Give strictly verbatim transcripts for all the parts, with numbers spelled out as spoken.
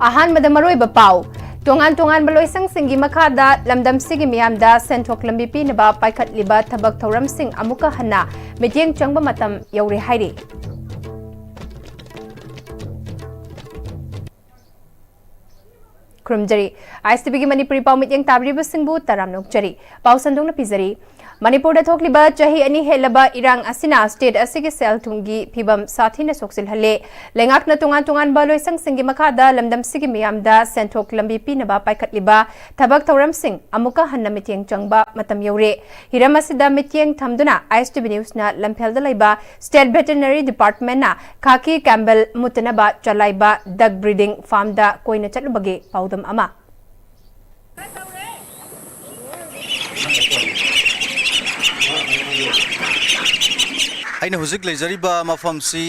ꯑꯍꯥꯟꯕꯗ ꯃꯔꯨꯑꯣꯏꯕ ꯄꯥꯎ꯫ ꯇꯣꯉꯥꯟ ꯇꯣꯉꯥꯟꯕ ꯂꯣꯏꯁꯪꯁꯤꯡꯒꯤ ꯃꯈꯥꯗ ꯂꯝꯗꯝꯁꯤꯒꯤ ꯃꯤꯌꯥꯝꯗ ꯁꯦꯟꯊꯣꯛ ꯂꯝꯕꯤ ꯄꯤꯅꯕ ꯄꯥꯏꯈꯠꯂꯤꯕ ꯊꯕꯛ ꯊꯧꯔꯝꯁꯤꯡ ꯑꯃꯨꯛꯀ ꯍꯟꯅ ꯃꯤꯠꯌꯦꯡ ꯆꯪꯕ ꯃꯇꯝ ꯌꯧꯔꯦ ꯍꯥꯏꯔꯤ꯫ ꯈꯨꯔꯨꯝꯖꯔꯤ꯫ ꯑꯥꯏ ꯑꯦꯁ ꯇꯤ ꯚꯤꯒꯤ ꯃꯅꯤꯄꯨꯔꯤ ꯄꯥꯎ ꯃꯤꯠꯌꯦꯡ ꯇꯥꯕꯤꯔꯤꯕꯁꯤꯡꯕꯨ ꯇꯔꯥꯝꯅ ꯑꯣꯛꯆꯔꯤ꯫ ꯄꯥꯎ ꯁꯟꯗꯣꯛꯅ ꯄꯤꯖꯔꯤ꯫ ꯃꯅꯤꯄꯨꯔꯗ ꯊꯣꯛꯂꯤꯕ ꯆꯍꯤ ꯑꯅꯤ ꯍꯦꯜꯂꯕ ꯏꯔꯥꯡ ꯑꯁꯤꯅ state ꯑꯁꯤꯒꯤ ꯁꯦꯜ ꯊꯨꯝꯒꯤ ꯐꯤꯕꯝ ꯁꯥꯊꯤꯅ ꯁꯣꯛꯆꯤꯜꯍꯜꯂꯦ꯫ ꯂꯩꯉꯥꯛꯅ ꯇꯣꯉꯥꯟ ꯇꯣꯉꯥꯟꯕ ꯂꯣꯏꯁꯪꯁꯤꯡꯒꯤ ꯃꯈꯥꯗ ꯂꯝꯗꯝꯁꯤꯒꯤ ꯃꯤꯌꯥꯝꯗ ꯁꯦꯟꯊꯣꯛ ꯂꯝꯕꯤ ꯄꯤꯅꯕ ꯄꯥꯏꯈꯠꯂꯤꯕ ꯊꯕꯛ ꯊꯧꯔꯝꯁꯤꯡ ꯑꯃꯨꯛꯀ ꯍꯟꯅ ꯃꯤꯠꯌꯦꯡ ꯆꯪꯕ ꯃꯇꯝ ꯌꯧꯔꯦ꯫ ꯍꯤꯔꯝ ꯑꯁꯤꯗ ꯃꯤꯠꯌꯦꯡ ꯊꯝꯗꯨꯅ ꯑꯥꯏ ꯑꯦꯁ ꯇꯤ ꯚꯤ ꯅ꯭ꯌꯨꯁꯅ ꯂꯝꯐꯦꯜꯗ ꯂꯩꯕ State Veterinary Departmentꯅ ꯈꯥꯀꯤ ꯀꯦꯝꯕꯦꯜ ꯃꯨꯠꯇꯅꯕ ꯆꯂꯥꯏꯕ duck breeding farmꯗ ꯀꯣꯏꯅ ꯆꯠꯂꯨꯕꯒꯤ ꯄꯥꯎꯗꯝ ꯑꯃ꯫ ꯑꯩꯅ ꯍꯧꯖꯤꯛ ꯂꯩꯖꯔꯤꯕ ꯃꯐꯝꯁꯤ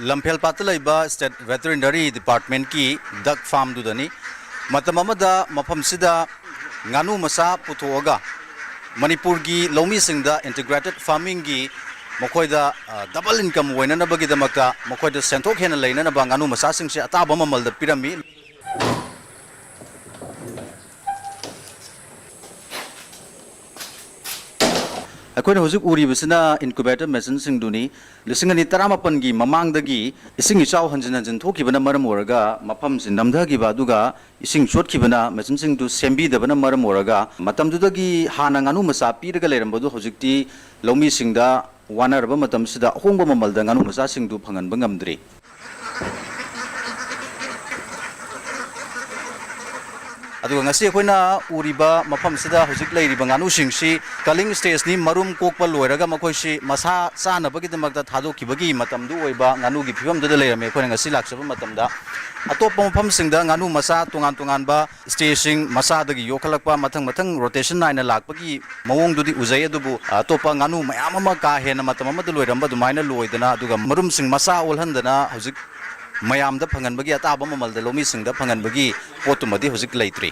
ꯂꯝꯐꯦꯜ ꯄꯥꯠꯇ ꯂꯩꯕ State Veterinary Departmentꯀꯤ duck farmꯗꯨꯗꯅꯤ꯫ ꯃꯇꯝ ꯑꯃꯗ ꯃꯐꯝꯁꯤꯗ ꯉꯥꯅꯨ ꯃꯆꯥ ꯄꯨꯊꯣꯛꯑꯒ ꯃꯅꯤꯄꯨꯔꯒꯤ ꯂꯧꯃꯤꯁꯤꯡꯗ integrated farmingꯒꯤ ꯃꯈꯣꯏꯗ, ꯑ, double income ꯑꯣꯏꯅꯅꯕꯒꯤꯗꯃꯛꯇ ꯃꯈꯣꯏꯗ ꯁꯦꯟꯊꯣꯛ ꯍꯦꯟꯅ ꯂꯩꯅꯅꯕ ꯉꯥꯅꯨ ꯃꯆꯥꯁꯤꯡꯁꯦ ꯑꯇꯥꯕ ꯃꯃꯜꯗ ꯄꯤꯔꯝꯃꯤ꯫ ꯑꯩꯈꯣꯏꯅ ꯍꯧꯖꯤꯛ ꯎꯔꯤꯕꯁꯤꯅ incubator machineꯁꯤꯡꯗꯨꯅꯤ꯫ ꯂꯤꯁꯤꯡ ꯑꯅꯤ ꯇꯔꯥꯃꯥꯄꯟꯒꯤ ꯃꯃꯥꯡꯗꯒꯤ ꯏꯁꯤꯡ ꯏꯆꯥꯎ ꯍꯟꯖꯤꯟ ꯍꯟꯖꯤꯟ ꯊꯣꯛꯈꯤꯕꯅ ꯃꯔꯝ ꯑꯣꯏꯔꯒ ꯃꯐꯝꯁꯤ ꯅꯝꯊꯈꯤꯕ, ꯑꯗꯨꯒ ꯏꯁꯤꯡ ꯆꯣꯠꯈꯤꯕꯅ machineꯁꯤꯡꯗꯨ ꯁꯦꯝꯕꯤꯗꯕꯅ ꯃꯔꯝ ꯑꯣꯏꯔꯒ ꯃꯇꯝꯗꯨꯗꯒꯤ ꯍꯥꯟꯅ ꯉꯥꯅꯨ ꯃꯆꯥ ꯄꯤꯔꯒ ꯂꯩꯔꯝꯕꯗꯨ ꯍꯧꯖꯤꯛꯇꯤ ꯂꯧꯃꯤꯁꯤꯡꯗ ꯋꯥꯅꯔꯕ ꯃꯇꯝꯁꯤꯗ ꯑꯍꯣꯡꯕ ꯃꯃꯜꯗ ꯉꯥꯅꯨ ꯃꯆꯥꯁꯤꯡꯗꯨ ꯐꯪꯍꯟꯕ ꯉꯝꯗ꯭ꯔꯤ꯫ ꯑꯗꯨꯒ ꯉꯁꯤ ꯑꯩꯈꯣꯏꯅ ꯎꯔꯤꯕ ꯃꯐꯝꯁꯤꯗ ꯍꯧꯖꯤꯛ ꯂꯩꯔꯤꯕ ꯉꯥꯅꯨꯁꯤꯡꯁꯤ culling stageꯅꯤ, ꯃꯔꯨꯝ ꯀꯣꯛꯄ ꯂꯣꯏꯔꯒ ꯃꯈꯣꯏꯁꯤ ꯃꯁꯥ ꯆꯥꯅꯕꯒꯤꯗꯃꯛꯇ ꯊꯥꯗꯣꯛꯈꯤꯕꯒꯤ ꯃꯇꯝꯗꯨ ꯑꯣꯏꯕ ꯉꯥꯅꯨꯒꯤ ꯐꯤꯕꯝꯗꯨꯗ ꯂꯩꯔꯝꯃꯤ꯫ ꯑꯩꯈꯣꯏꯅ ꯉꯁꯤ ꯂꯥꯛꯆꯕ ꯃꯇꯝꯗ ꯑꯇꯣꯞꯄ ꯃꯐꯝꯁꯤꯡꯗ ꯉꯥꯅꯨ ꯃꯆꯥ ꯇꯣꯉꯥꯟ ꯇꯣꯉꯥꯟꯕ stageꯁꯤꯡ ꯃꯆꯥꯗꯒꯤ ꯌꯣꯛꯈꯠꯂꯛꯄ, ꯃꯊꯪ ꯃꯊꯪ rotation ꯅꯥꯏꯅ ꯂꯥꯛꯄꯒꯤ ꯃꯑꯣꯡꯗꯨꯗꯤ ꯎꯖꯩ, ꯑꯗꯨꯕꯨ ꯑꯇꯣꯞꯄ ꯉꯥꯅꯨ ꯃꯌꯥꯝ ꯑꯃ ꯀꯥ ꯍꯦꯟꯅ ꯃꯇꯝ ꯑꯃꯗ ꯂꯣꯏꯔꯝꯕ ꯑꯗꯨꯃꯥꯏꯅ ꯂꯣꯏꯗꯅ, ꯑꯗꯨꯒ ꯃꯔꯨꯝꯁꯤꯡ ꯃꯆꯥ ꯑꯣꯜꯍꯟꯗꯅ ꯍꯧꯖꯤꯛ ꯃꯌꯥꯝꯗ ꯐꯪꯍꯟꯕꯒꯤ, ꯑꯇꯥꯕ ꯃꯃꯜꯗ ꯂꯧꯃꯤꯁꯤꯡꯗ ꯐꯪꯍꯟꯕꯒꯤ ꯄꯣꯠꯇꯨꯃꯗꯤ ꯍꯧꯖꯤꯛ ꯂꯩꯇ꯭ꯔꯤ꯫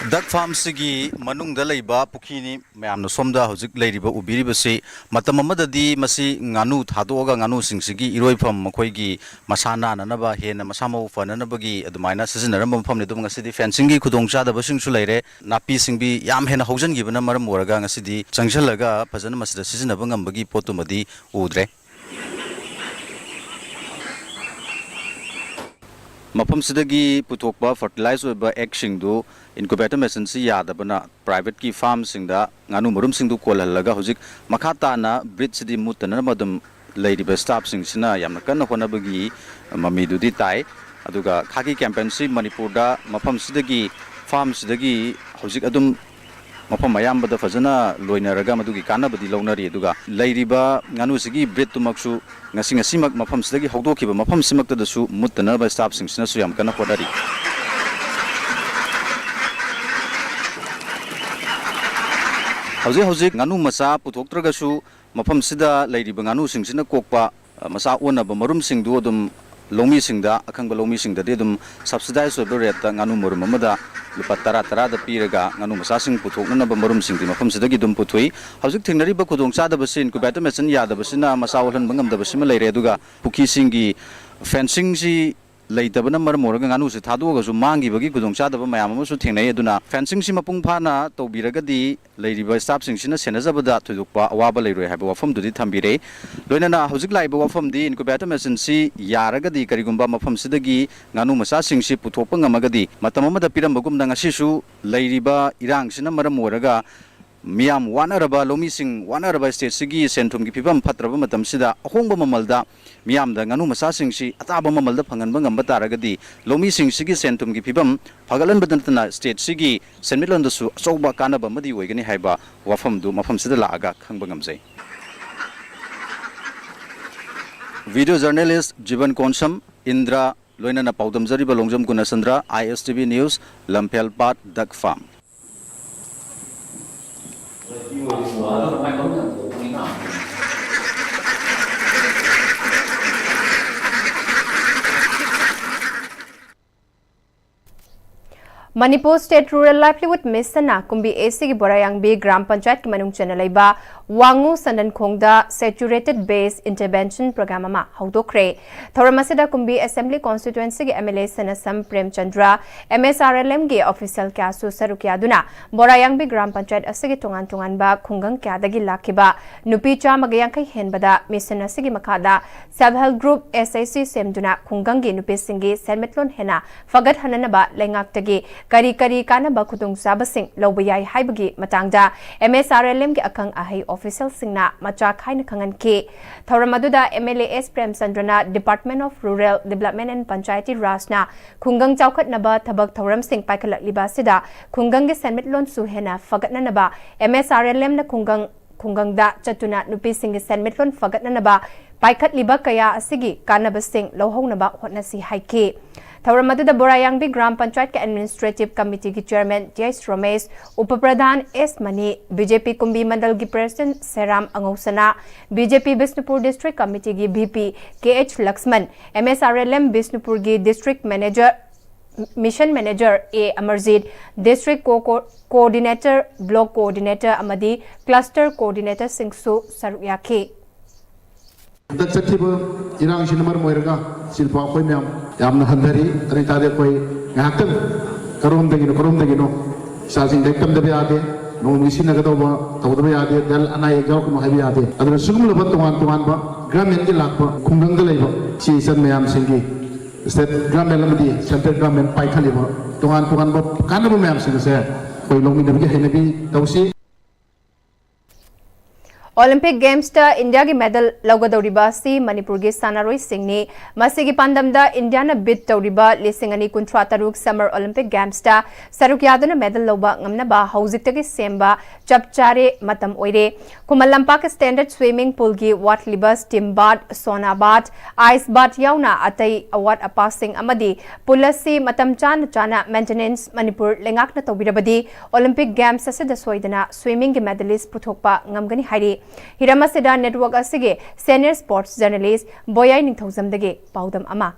Duck farmꯁꯤꯒꯤ ꯃꯅꯨꯡꯗ ꯂꯩꯕ ꯄꯨꯈ꯭ꯔꯤꯅꯤ꯫ ꯃꯌꯥꯝꯅ ꯁꯣꯝꯗ ꯍꯧꯖꯤꯛ ꯂꯩꯔꯤꯕ, ꯎꯕꯤꯔꯤꯕꯁꯤ, ꯃꯇꯝ ꯑꯃꯗꯗꯤ ꯃꯁꯤ ꯉꯥꯅꯨ ꯊꯥꯗꯣꯛꯑꯒ ꯉꯥꯅꯨꯁꯤꯡꯁꯤꯒꯤ ꯏꯔꯣꯏꯐꯝ, ꯃꯈꯣꯏꯒꯤ ꯃꯁꯥ ꯅꯥꯅꯅꯕ, ꯍꯦꯟꯅ ꯃꯁꯥ ꯃꯎ ꯐꯅꯅꯕꯒꯤ ꯑꯗꯨꯃꯥꯏꯅ ꯁꯤꯖꯤꯟꯅꯔꯝꯕ ꯃꯐꯝꯅꯤ꯫ ꯑꯗꯨꯕꯨ ꯉꯁꯤꯗꯤ fencingꯒꯤ ꯈꯨꯗꯣꯡꯆꯥꯗꯕꯁꯤꯡꯁꯨ ꯂꯩꯔꯦ, ꯅꯥꯄꯤ ꯁꯤꯡꯕꯤ ꯌꯥꯝ ꯍꯦꯟꯅ ꯍꯧꯖꯤꯟꯈꯤꯕꯅ ꯃꯔꯝ ꯑꯣꯏꯔꯒ ꯉꯁꯤꯗꯤ ꯆꯪꯁꯤꯜꯂꯒ ꯐꯖꯅ ꯃꯁꯤꯗ ꯁꯤꯖꯤꯟꯅꯕ ꯉꯝꯕꯒꯤ ꯄꯣꯠꯇꯨꯃꯗꯤ ꯎꯗ꯭ꯔꯦ꯫ ꯃꯐꯝꯁꯤꯗꯒꯤ ꯄꯨꯊꯣꯛꯄ fertilize ꯑꯣꯏꯕ ꯑꯦꯒꯁꯤꯡꯗꯨ incubator machineꯁꯤ ꯌꯥꯗꯕꯅ privateꯀꯤ farmꯁꯤꯡꯗ ꯉꯥꯅꯨ ꯃꯔꯨꯝꯁꯤꯡꯗꯨ ꯀꯣꯜꯍꯜꯂꯒ ꯍꯧꯖꯤꯛ ꯃꯈꯥ ꯇꯥꯅ breedꯁꯤꯗꯤ ꯃꯨꯠꯇꯅꯕ ꯑꯗꯨꯝ ꯂꯩꯔꯤꯕ staffꯁꯤꯡꯁꯤꯅ ꯌꯥꯝꯅ ꯀꯟꯅ ꯍꯣꯠꯅꯕꯒꯤ ꯃꯃꯤꯗꯨꯗꯤ ꯇꯥꯏ꯫ ꯑꯗꯨꯒ ꯈꯥꯀꯤ campaignꯁꯤ ꯃꯅꯤꯄꯨꯔꯗ ꯃꯐꯝꯁꯤꯗꯒꯤ, farmꯁꯤꯗꯒꯤ ꯍꯧꯖꯤꯛ ꯑꯗꯨꯝ ꯃꯐꯝ ꯑꯌꯥꯝꯕꯗ ꯐꯖꯅ ꯂꯣꯏꯅꯔꯒ ꯃꯗꯨꯒꯤ ꯀꯥꯟꯅꯕꯗꯤ ꯂꯧꯅꯔꯤ꯫ ꯑꯗꯨꯒ ꯂꯩꯔꯤꯕ ꯉꯥꯅꯨꯁꯤꯒꯤ breedꯇꯨꯃꯛꯁꯨ ꯉꯁꯤ, ꯉꯁꯤꯃꯛ ꯃꯐꯝꯁꯤꯗꯒꯤ ꯍꯧꯗꯣꯛꯈꯤꯕ ꯃꯐꯝꯁꯤꯃꯛꯇꯗꯁꯨ ꯃꯨꯠꯇꯅꯕ staffꯁꯤꯡꯁꯤꯅꯁꯨ ꯌꯥꯝ ꯀꯟꯅ ꯍꯣꯠꯅꯔꯤ꯫ ꯍꯧꯖꯤꯛ ꯍꯧꯖꯤꯛ ꯉꯥꯅꯨ ꯃꯆꯥ ꯄꯨꯊꯣꯛꯇ꯭ꯔꯒꯁꯨ ꯃꯐꯝꯁꯤꯗ ꯂꯩꯔꯤꯕ ꯉꯥꯅꯨꯁꯤꯡꯁꯤꯅ ꯀꯣꯛꯄ, ꯑ, ꯃꯆꯥ ꯑꯣꯟꯅꯕ ꯃꯔꯨꯝꯁꯤꯡꯗꯨ ꯑꯗꯨꯝ ꯂꯧꯃꯤꯁꯤꯡꯗ, ꯑꯈꯪꯕ ꯂꯧꯃꯤꯁꯤꯡꯗꯗꯤ ꯑꯗꯨꯝ subsidized ꯑꯣꯏꯕ rateꯇ ꯉꯥꯅꯨ ꯃꯔꯨꯝ ꯑꯃꯗ ꯂꯨꯄꯥ ꯇꯔꯥ ꯇꯔꯥꯗ ꯄꯤꯔꯒ ꯉꯥꯅꯨ ꯃꯆꯥꯁꯤꯡ ꯄꯨꯊꯣꯛꯅꯅꯕ ꯃꯔꯨꯝꯁꯤꯡꯗꯤ ꯃꯐꯝꯁꯤꯗꯒꯤ ꯑꯗꯨꯝ ꯄꯨꯊꯣꯛꯏ꯫ ꯍꯧꯖꯤꯛ ꯊꯦꯡꯅꯔꯤꯕ ꯈꯨꯗꯣꯡꯆꯥꯗꯕꯁꯤ incubator machine ꯌꯥꯗꯕꯁꯤꯅ ꯃꯆꯥ ꯑꯣꯜꯍꯟꯕ ꯉꯝꯗꯕꯁꯤꯃ ꯂꯩꯔꯦ꯫ ꯑꯗꯨꯒ ꯄꯨꯈ꯭ꯔꯤꯁꯤꯡꯒꯤ fencingꯁꯤ ꯂꯩꯇꯕꯅ ꯃꯔꯝ ꯑꯣꯏꯔꯒ ꯉꯥꯅꯨꯁꯦ ꯊꯥꯗꯣꯛꯑꯒꯁꯨ ꯃꯥꯡꯈꯤꯕꯒꯤ ꯈꯨꯗꯣꯡꯆꯥꯗꯕ ꯃꯌꯥꯝ ꯑꯃꯁꯨ ꯊꯦꯡꯅꯩ꯫ ꯑꯗꯨꯅ fencingꯁꯤ ꯃꯄꯨꯡ ꯐꯥꯅ ꯇꯧꯕꯤꯔꯒꯗꯤ ꯂꯩꯔꯤꯕ staffꯁꯤꯡꯁꯤꯅ ꯁꯦꯟꯅꯖꯕꯗ ꯊꯣꯏꯗꯣꯛꯄ ꯑꯋꯥꯕ ꯂꯩꯔꯣꯏ ꯍꯥꯏꯕ ꯋꯥꯐꯝꯗꯨꯗꯤ ꯊꯝꯕꯤꯔꯦ꯫ ꯂꯣꯏꯅꯅ ꯍꯧꯖꯤꯛ ꯂꯥꯛꯏꯕ ꯋꯥꯐꯝꯗꯤ incubator machineꯁꯤ ꯌꯥꯔꯒꯗꯤ, ꯀꯔꯤꯒꯨꯝꯕ ꯃꯐꯝꯁꯤꯗꯒꯤ ꯉꯥꯅꯨ ꯃꯆꯥꯁꯤꯡꯁꯤ ꯄꯨꯊꯣꯛꯄ ꯉꯝꯃꯒꯗꯤ, ꯃꯇꯝ ꯑꯃꯗ ꯄꯤꯔꯝꯕꯒꯨꯝꯅ ꯉꯁꯤꯁꯨ ꯂꯩꯔꯤꯕ ꯏꯔꯥꯡꯁꯤꯅ ꯃꯔꯝ ꯑꯣꯏꯔꯒ ꯃꯤꯌꯥꯝ ꯋꯥꯅꯔꯕ, ꯂꯧꯃꯤꯁꯤꯡ ꯋꯥꯅꯔꯕ stateꯁꯤꯒꯤ ꯁꯦꯟ ꯊꯨꯝꯒꯤ ꯐꯤꯕꯝ ꯐꯠꯇ꯭ꯔꯕ ꯃꯇꯝꯁꯤꯗ ꯑꯍꯣꯡꯕ ꯃꯃꯜꯗ ꯃꯤꯌꯥꯝꯗ ꯉꯥꯅꯨ ꯃꯆꯥꯁꯤꯡꯁꯤ ꯑꯇꯥꯕ ꯃꯃꯜꯗ ꯐꯪꯍꯟꯕ ꯉꯝꯕ ꯇꯥꯔꯒꯗꯤ ꯂꯧꯃꯤꯁꯤꯡꯁꯤꯒꯤ ꯁꯦꯟ ꯊꯨꯝꯒꯤ ꯐꯤꯕꯝ ꯐꯒꯠꯍꯟꯕꯗ ꯅꯠꯇꯅ stateꯁꯤꯒꯤ ꯁꯦꯟꯃꯤꯠꯂꯣꯟꯗꯁꯨ ꯑꯆꯧꯕ ꯀꯥꯟꯅꯕ ꯑꯃꯗꯤ ꯑꯣꯏꯒꯅꯤ ꯍꯥꯏꯕ ꯋꯥꯐꯝꯗꯨ ꯃꯐꯝꯁꯤꯗ ꯂꯥꯛꯑꯒ ꯈꯪꯕ ꯉꯝꯖꯩ꯫ Video journalist ꯖꯤꯕꯟ ꯀꯣꯟꯁꯝ, ꯏꯟꯗ꯭ꯔ, ꯂꯣꯏꯅꯅ ꯄꯥꯎꯗꯝꯖꯔꯤꯕ Longjam Gunachandra, ISTV News, Lamphelpat duck farm꯫ Manipur state rural livelihood ꯃꯤꯁꯟꯅ ꯀꯨꯝꯕꯤ ꯑꯦꯁꯤꯒꯤ ꯕꯣꯔꯥꯌꯥꯡꯕꯤ ꯒ꯭ꯔꯥꯝ ꯄꯟꯆꯥꯌꯠꯀꯤ ꯃꯅꯨꯡ ꯆꯟꯅ ꯂꯩꯕ ꯋꯥꯉꯨ ꯁꯟꯗꯟꯈꯣꯡꯗ ꯁꯦꯆꯨꯔꯦꯇꯦꯗ ꯕꯦꯁ ꯏꯟꯇꯔꯚꯦꯟꯁꯟ ꯄ꯭ꯔꯣꯒ꯭ꯔꯥꯝ ꯑꯃ ꯍꯧꯗꯣꯛꯈ꯭ꯔꯦ꯫ ꯊꯧꯔꯝ ꯑꯁꯤꯗ ꯀꯨꯝꯕꯤ ꯑꯦꯁꯦꯝꯕ꯭ꯂꯤ ꯀꯣꯟꯁꯇꯤꯇ꯭ꯋꯦꯟꯁꯤꯒꯤ M L A Sanasam Premchandra, M S R L ꯑꯦꯝꯒꯤ ꯑꯣꯐꯤꯁꯤꯌꯦꯜ ꯀꯌꯥꯁꯨ ꯁꯔꯨꯛ ꯌꯥꯗꯨꯅ ꯕꯣꯔꯥꯌꯥꯡꯕꯤ ꯒ꯭ꯔꯥꯝ ꯄꯟꯆꯥꯌꯠ ꯑꯁꯤꯒꯤ ꯇꯣꯉꯥꯟ ꯇꯣꯉꯥꯟꯕ ꯈꯨꯡꯒꯪ ꯀꯌꯥꯗꯒꯤ ꯂꯥꯛꯈꯤꯕ ꯅꯨꯄꯤ ꯆꯥꯝꯃꯒ ꯌꯥꯡꯈꯩ ꯍꯦꯟꯕꯗ ꯃꯤꯁꯟ ꯑꯁꯤꯒꯤ ꯃꯈꯥꯗ ꯁꯦꯜꯐ ꯍꯦꯜꯞ ꯒ꯭ꯔꯨꯞ, ꯑꯦꯁ ꯑꯦꯁ ꯁꯤ, ꯁꯦꯝꯗꯨꯅ ꯈꯨꯡꯒꯪꯒꯤ ꯅꯨꯄꯤꯁꯤꯡꯒꯤ ꯁꯦꯟꯃꯤꯠꯂꯣꯟ ꯍꯦꯟꯅ ꯐꯒꯠꯍꯟꯅꯅꯕ ꯂꯩꯉꯥꯛꯇꯒꯤ ꯀꯔꯤ ꯀꯔꯤ ꯀꯥꯟꯅꯕ ꯈꯨꯗꯣꯡꯆꯥꯕꯁꯤꯡ ꯂꯧꯕ ꯌꯥꯏ ꯍꯥꯏꯕꯒꯤ ꯃꯇꯥꯡꯗ ꯑꯦꯝ ꯑꯦꯁ ꯑꯥꯔ ꯑꯦꯜ ꯑꯦꯝꯒꯤ ꯑꯈꯪ ꯑꯍꯩ ꯑꯣꯐꯤꯁꯤꯌꯦꯜꯁꯤꯡꯅ ꯃꯆꯥ ꯈꯥꯏꯅ ꯈꯪꯍꯟꯈꯤ꯫ ꯊꯧꯔꯝ ꯑꯗꯨꯗ ꯑꯦꯝ ꯑꯦꯜ ꯑꯦ ꯑꯦꯁ ꯄ꯭ꯔꯦꯝꯆꯟꯗ꯭ꯔꯅ Department of Rural Development and Panchayati Rajꯅ ꯈꯨꯡꯒꯪ ꯆꯥꯎꯈꯠꯅꯕ ꯊꯕꯛ ꯊꯧꯔꯝꯁꯤꯡ ꯄꯥꯏꯈꯠꯂꯛꯂꯤꯕ ꯑꯁꯤꯗ ꯈꯨꯡꯒꯪꯒꯤ ꯁꯦꯟꯃꯤꯠꯂꯣꯟꯁꯨ ꯍꯦꯟꯅ ꯐꯒꯠꯅꯅꯕ ꯑꯦꯝ ꯑꯦꯁ ꯑꯥꯔ ꯑꯦꯜ ꯑꯦꯝꯅ ꯈꯨꯡꯒꯪ ꯈꯨꯡꯒꯪꯗ ꯆꯠꯇꯨꯅ ꯅꯨꯄꯤꯁꯤꯡꯒꯤ ꯁꯦꯟꯃꯤꯠꯂꯣꯟ ꯐꯒꯠꯅꯅꯕ ꯄꯥꯏꯈꯠꯂꯤꯕ ꯀꯌꯥ ꯑꯁꯤꯒꯤ ꯀꯥꯟꯅꯕꯁꯤꯡ ꯂꯧꯍꯧꯅꯕ ꯍꯣꯠꯅꯁꯤ ꯍꯥꯏꯈꯤ꯫ ꯊꯧꯔꯝ ꯑꯗꯨꯗ ꯕꯣꯔꯥꯌꯥꯡꯕꯤ ꯒ꯭ꯔꯥꯝ ꯄꯟꯆꯥꯌꯠꯀꯤ ꯑꯦꯗꯃꯤꯅꯤꯁꯇ꯭ꯔꯦꯇꯤꯚ ꯀꯃꯤꯇꯤꯒꯤ chairman T H Romesh, up pradhan S Mani, B J P Kumbi ꯃꯟꯗꯜꯒꯤ president Seram Angousana, B J P Bishnupur district ꯀꯃꯤꯇꯤꯒꯤ V P K H Lakshman, M S R L M ꯕꯤꯁꯅꯨꯄꯨꯔꯒꯤ district manager, mission manager A Amarjit, district co-, co-, coordinator, block coordinator ꯑꯃꯗꯤ cluster ꯀꯣꯑꯣꯔꯗꯤꯅꯦꯇꯔꯁꯤꯡꯁꯨ ꯁꯔꯨꯛ ꯌꯥꯈꯤ꯫ ꯍꯟꯗꯛ ꯆꯠꯈꯤꯕ ꯏꯔꯥꯡꯁꯤꯅ ꯃꯔꯝ ꯑꯣꯏꯔꯒ ꯁꯤꯜꯄꯥ ꯑꯩꯈꯣꯏ ꯃꯌꯥꯝ ꯌꯥꯝꯅ ꯍꯟꯊꯔꯤ꯫ ꯑꯗꯨ ꯑꯣꯏꯇꯥꯔꯗꯤ ꯑꯩꯈꯣꯏ ꯉꯥꯏꯍꯥꯛꯇꯪ ꯀꯔꯣꯝꯗꯒꯤꯅꯣ, ꯀꯔꯣꯝꯗꯒꯤꯅꯣ ꯏꯆꯥꯁꯤꯡ ꯂꯥꯏꯔꯤꯛ ꯇꯝꯗꯕ ꯌꯥꯗꯦ, ꯅꯣꯡꯃꯒꯤ ꯁꯤꯖꯤꯟꯅꯒꯗꯧꯕ ꯇꯧꯗꯕ ꯌꯥꯗꯦ, ꯗꯜ ꯑꯅꯥ ꯑꯌꯦꯛ ꯌꯥꯎꯔꯛꯀꯅꯨ ꯍꯥꯏꯕ ꯌꯥꯗꯦ꯫ ꯑꯗꯨꯅ ꯁꯤꯒꯨꯝꯂꯕ ꯇꯣꯉꯥꯟ ꯇꯣꯉꯥꯟꯕ ꯒꯚꯔꯟꯃꯦꯟꯠꯀꯤ ꯂꯥꯛꯄ ꯈꯨꯡꯒꯪꯗ ꯂꯩꯕ ꯏꯆꯦ ꯏꯆꯟ ꯃꯌꯥꯝꯁꯤꯡꯒꯤ ꯁ꯭ꯇꯦꯠ ꯒꯚꯔꯟꯃꯦꯟꯠ ꯑꯃꯗꯤ ꯁꯦꯟꯇ꯭ꯔꯦꯜ ꯒꯚꯔꯟꯃꯦꯟꯠ ꯄꯥꯏꯈꯠꯂꯤꯕ ꯇꯣꯉꯥꯟ ꯇꯣꯉꯥꯟꯕ ꯀꯥꯟꯅꯕ ꯃꯌꯥꯝꯁꯤꯡ ꯑꯁꯦ ꯑꯩꯈꯣꯏ ꯂꯧꯃꯤꯟꯅꯕꯒꯤ ꯍꯩꯅꯕꯤ ꯇꯧꯁꯤ꯫ ꯑꯣꯂꯤꯝꯄꯤꯛ ꯒꯦꯝꯁꯇ ꯏꯟꯗꯤꯌꯥꯒꯤ ꯃꯦꯗꯜ ꯂꯧꯒꯗꯧꯔꯤꯕ ꯑꯁꯤ ꯃꯅꯤꯄꯨꯔꯒꯤ ꯁꯥꯟꯅꯔꯣꯏꯁꯤꯡꯅꯤ꯫ ꯃꯁꯤꯒꯤ ꯄꯥꯟꯗꯝꯗ ꯏꯟꯗꯤꯌꯥꯅ ꯕꯤꯠ ꯇꯧꯔꯤꯕ ꯂꯤꯁꯤꯡ ꯑꯅꯤ ꯀꯨꯟꯊ꯭ꯔꯥ ꯇꯔꯨꯛ ꯁꯝꯃꯔ ꯑꯣꯂꯤꯝꯄꯤꯛ ꯒꯦꯝꯁꯇ ꯁꯔꯨꯛ ꯌꯥꯗꯨꯅ ꯃꯦꯗꯜ ꯂꯧꯕ ꯉꯝꯅꯕ ꯍꯧꯖꯤꯛꯇꯒꯤ ꯁꯦꯝꯕ ꯆꯞ ꯆꯥꯔꯦ ꯃꯇꯝ ꯑꯣꯏꯔꯦ꯫ ꯈꯨꯃꯟ ꯂꯝꯄꯥꯛꯀꯤ ꯁ꯭ꯇꯦꯟꯗꯔꯗ ꯁ꯭ꯋꯤꯃꯤꯡ ꯄꯨꯜꯒꯤ ꯋꯥꯠꯂꯤꯕ steam Ba'ath, Sona Ba'ath, ice Ba'ath ꯌꯥꯎꯅ ꯑꯇꯩ ꯑꯋꯥꯠ ꯑꯄꯥꯁꯤꯡ ꯑꯃꯗꯤ ꯄꯨꯜ ꯑꯁꯤ ꯃꯇꯝ ꯆꯥꯅ ꯆꯥꯅ ꯃꯦꯟꯇꯦꯅꯦꯟꯁ ꯃꯅꯤꯄꯨꯔ ꯂꯩꯉꯥꯛꯅ ꯇꯧꯕꯤꯔꯕꯗꯤ ꯑꯣꯂꯤꯝꯄꯤꯛ ꯒꯦꯝꯁ ꯑꯁꯤꯗ ꯁꯣꯏꯗꯅ ꯁ꯭ꯋꯤꯃꯤꯡꯒꯤ ꯃꯦꯗꯂꯤꯁ ꯄꯨꯊꯣꯛꯄ ꯉꯝꯒꯅꯤ ꯍꯥꯏꯔꯤ꯫ ꯍꯤꯔꯝ ꯑꯁꯤꯗ ꯅꯦꯠꯋꯥꯔꯛ ꯑꯁꯤꯒꯤ ꯁꯦꯅꯤꯌꯔ ꯁ꯭ꯄꯣꯔꯠꯁ ꯖꯔꯅꯦꯂꯤꯁ ꯕꯣꯌꯥꯏ ꯅꯤꯡꯊꯧꯖꯝꯗꯒꯤ ꯄꯥꯎꯗꯝ ꯑꯃ꯫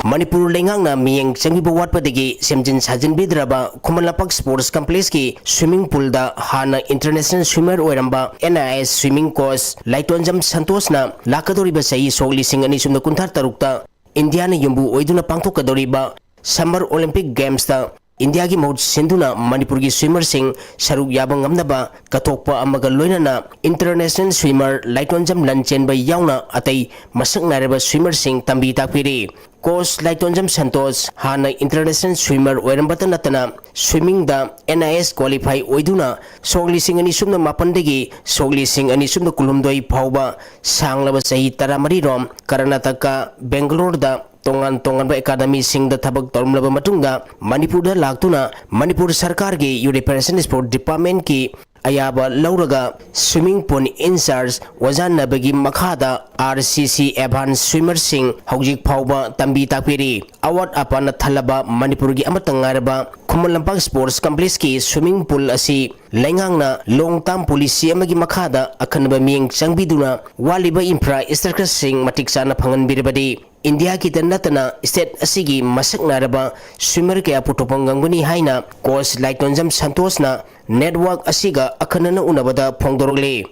ꯃꯅꯤꯄꯨꯔ ꯂꯩꯉꯥꯛꯅ ꯃꯤꯠꯌꯦꯡ ꯆꯪꯕꯤꯕ ꯋꯥꯠꯄꯗꯒꯤ ꯁꯦꯝꯖꯤꯟ ꯁꯥꯖꯤꯟꯕꯤꯗ꯭ꯔꯕ ꯈꯨꯃꯟ ꯂꯝꯄꯥꯛ ꯁ꯭ꯄꯣꯔꯠꯁ ꯀꯝꯄ꯭ꯂꯦꯛꯁꯀꯤ ꯁ꯭ꯋꯤꯃꯤꯡ ꯄꯨꯜꯗ ꯍꯥꯟꯅ ꯏꯟꯇꯔꯅꯦꯁꯅꯦꯜ ꯁ꯭ꯋꯤꯃꯔ ꯑꯣꯏꯔꯝꯕ N I S swimming coach Laitonjam ꯁꯟꯇꯣꯁꯅ ꯂꯥꯛꯀꯗꯧꯔꯤꯕ ꯆꯍꯤ ꯁꯣꯛ ꯂꯤꯁꯤꯡ ꯑꯅꯤ ꯁꯨꯞꯅ ꯀꯨꯟꯊ꯭ꯔꯥ ꯇꯔꯨꯛꯇ ꯏꯟꯗꯤꯌꯥꯅ ꯌꯨꯝꯕꯨ ꯑꯣꯏꯗꯨꯅ ꯄꯥꯡꯊꯣꯛꯀꯗꯧꯔꯤꯕ ꯁꯝꯃꯔ ꯑꯣꯂꯤꯝꯄꯤꯛ ꯒꯦꯝꯁꯇ ꯏꯟꯗꯤꯌꯥꯒꯤ ꯃꯍꯨꯠ ꯁꯤꯟꯗꯨꯅ ꯃꯅꯤꯄꯨꯔꯒꯤ ꯁ꯭ꯋꯤꯃꯔꯁꯤꯡ ꯁꯔꯨꯛ ꯌꯥꯕ ꯉꯝꯅꯕ ꯀꯠꯊꯣꯛꯄ ꯑꯃꯒ ꯂꯣꯏꯅꯅ ꯏꯟꯇꯔꯅꯦꯁꯅꯦꯜ ꯁ꯭ꯋꯤꯃꯔ ꯂꯥꯏꯇꯣꯟꯖꯝ ꯂꯟꯆꯦꯟꯕ ꯌꯥꯎꯅ ꯑꯇꯩ ꯃꯁꯛ ꯅꯥꯏꯔꯕ ꯁ꯭ꯋꯤꯃꯔꯁꯤꯡ ꯇꯝꯕꯤ ꯇꯥꯛꯄꯤꯔꯤ꯫ ꯀꯣꯆ ꯂꯥꯏꯇꯣꯟꯖꯝ ꯁꯟꯇꯣꯁ ꯍꯥꯟꯅ ꯏꯟꯇꯔꯅꯦꯁꯅꯦꯜ ꯁ꯭ꯋꯤꯃꯔ ꯑꯣꯏꯔꯝꯕꯇ ꯅꯠꯇꯅ ꯁ꯭ꯋꯤꯃꯤꯡꯗ ꯑꯦꯟ ꯑꯥꯏ ꯑꯦꯁ ꯀ꯭ꯋꯥꯂꯤꯐꯥꯏ ꯑꯣꯏꯗꯨꯅ ꯁꯣꯛ ꯂꯤꯁꯤꯡ ꯑꯅꯤ ꯁꯨꯞꯅ ꯃꯥꯄꯟꯗꯒꯤ ꯁꯣꯛ ꯂꯤꯁꯤꯡ ꯑꯅꯤ ꯁꯨꯞꯅ ꯀꯨꯟꯍꯨꯝꯗꯣꯏ ꯐꯥꯎꯕ ꯁꯥꯡꯂꯕ ꯆꯍꯤ ꯇꯔꯥꯃꯔꯤꯔꯣꯝ ꯀꯔꯅꯥꯇꯀꯥ ꯕꯦꯡꯒꯂꯣꯔꯗ ꯇꯣꯉꯥꯟ ꯇꯣꯉꯥꯟꯕ ꯑꯦꯀꯥꯗꯃꯤꯁꯤꯡꯗ ꯊꯕꯛ ꯇꯧꯔꯝꯂꯕ ꯃꯇꯨꯡꯗ ꯃꯅꯤꯄꯨꯔꯗ ꯂꯥꯛꯇꯨꯅ ꯃꯅꯤꯄꯨꯔ ꯁꯔꯀꯥꯔꯒꯤ ꯌꯨꯠ ꯑꯦꯐꯤꯌꯔꯁ ꯑꯦꯟ ꯁ꯭ꯄꯣꯔꯠ ꯗꯤꯄꯥꯔꯠꯃꯦꯟꯠꯀꯤ ꯑꯌꯥꯕ ꯂꯧꯔꯒ ꯁ꯭ꯋꯤꯃꯤꯡ ꯄꯨꯜ ꯏꯟꯆꯥꯔꯖ ꯑꯣꯖꯥ ꯅꯕꯒꯤ ꯃꯈꯥꯗ ꯑꯥꯔ ꯁꯤ ꯁꯤ ꯑꯦꯗꯚꯥꯟꯁ ꯁ꯭ꯋꯤꯃꯔꯁꯤꯡ ꯍꯧꯖꯤꯛ ꯐꯥꯎꯕ ꯇꯝꯕꯤ ꯇꯥꯛꯄꯤꯔꯤ꯫ ꯑꯋꯥꯠ ꯑꯄꯥꯅ ꯊꯜꯂꯕ ꯃꯅꯤꯄꯨꯔꯒꯤ ꯑꯃꯠꯇ ꯉꯥꯏꯔꯕ Khuman Lampak sports ꯀꯝꯄ꯭ꯂꯦꯛꯁꯀꯤ swimming pool ꯑꯁꯤ ꯂꯩꯉꯥꯛꯅ ꯂꯣꯡ ꯇꯥꯔꯝ ꯄꯣꯂꯤꯁꯤ ꯑꯃꯒꯤ ꯃꯈꯥꯗ ꯑꯈꯟꯅꯕ ꯃꯤꯠꯌꯦꯡ ꯆꯪꯕꯤꯗꯨꯅ ꯋꯥꯠꯂꯤꯕ ꯏꯟꯐ꯭ꯔꯥ ꯁ꯭ꯇ꯭ꯔꯛꯆꯔꯁꯤꯡ ꯃꯇꯤꯛ ꯆꯥꯅ ꯐꯪꯍꯟꯕꯤꯔꯕꯗꯤ ꯏꯟꯗꯤꯌꯥꯒꯤꯗ ꯅꯠꯇꯅ ꯁ꯭ꯇꯦꯠ ꯑꯁꯤꯒꯤ ꯃꯁꯛ ꯅꯥꯏꯔꯕ ꯁ꯭ꯋꯤꯃꯔ ꯀꯌꯥ ꯄꯨꯊꯣꯛꯄ ꯉꯝꯒꯅꯤ ꯍꯥꯏꯅ ꯀꯣꯆ ꯂꯥꯏꯇꯣꯟꯖꯝ ꯁꯟꯇꯣꯁꯅ ꯅꯦꯠꯋꯥꯔꯛ ꯑꯁꯤꯒ ꯑꯈꯟꯅꯅ ꯎꯅꯕꯗ ꯐꯣꯡꯗꯣꯔꯛꯂꯤ꯫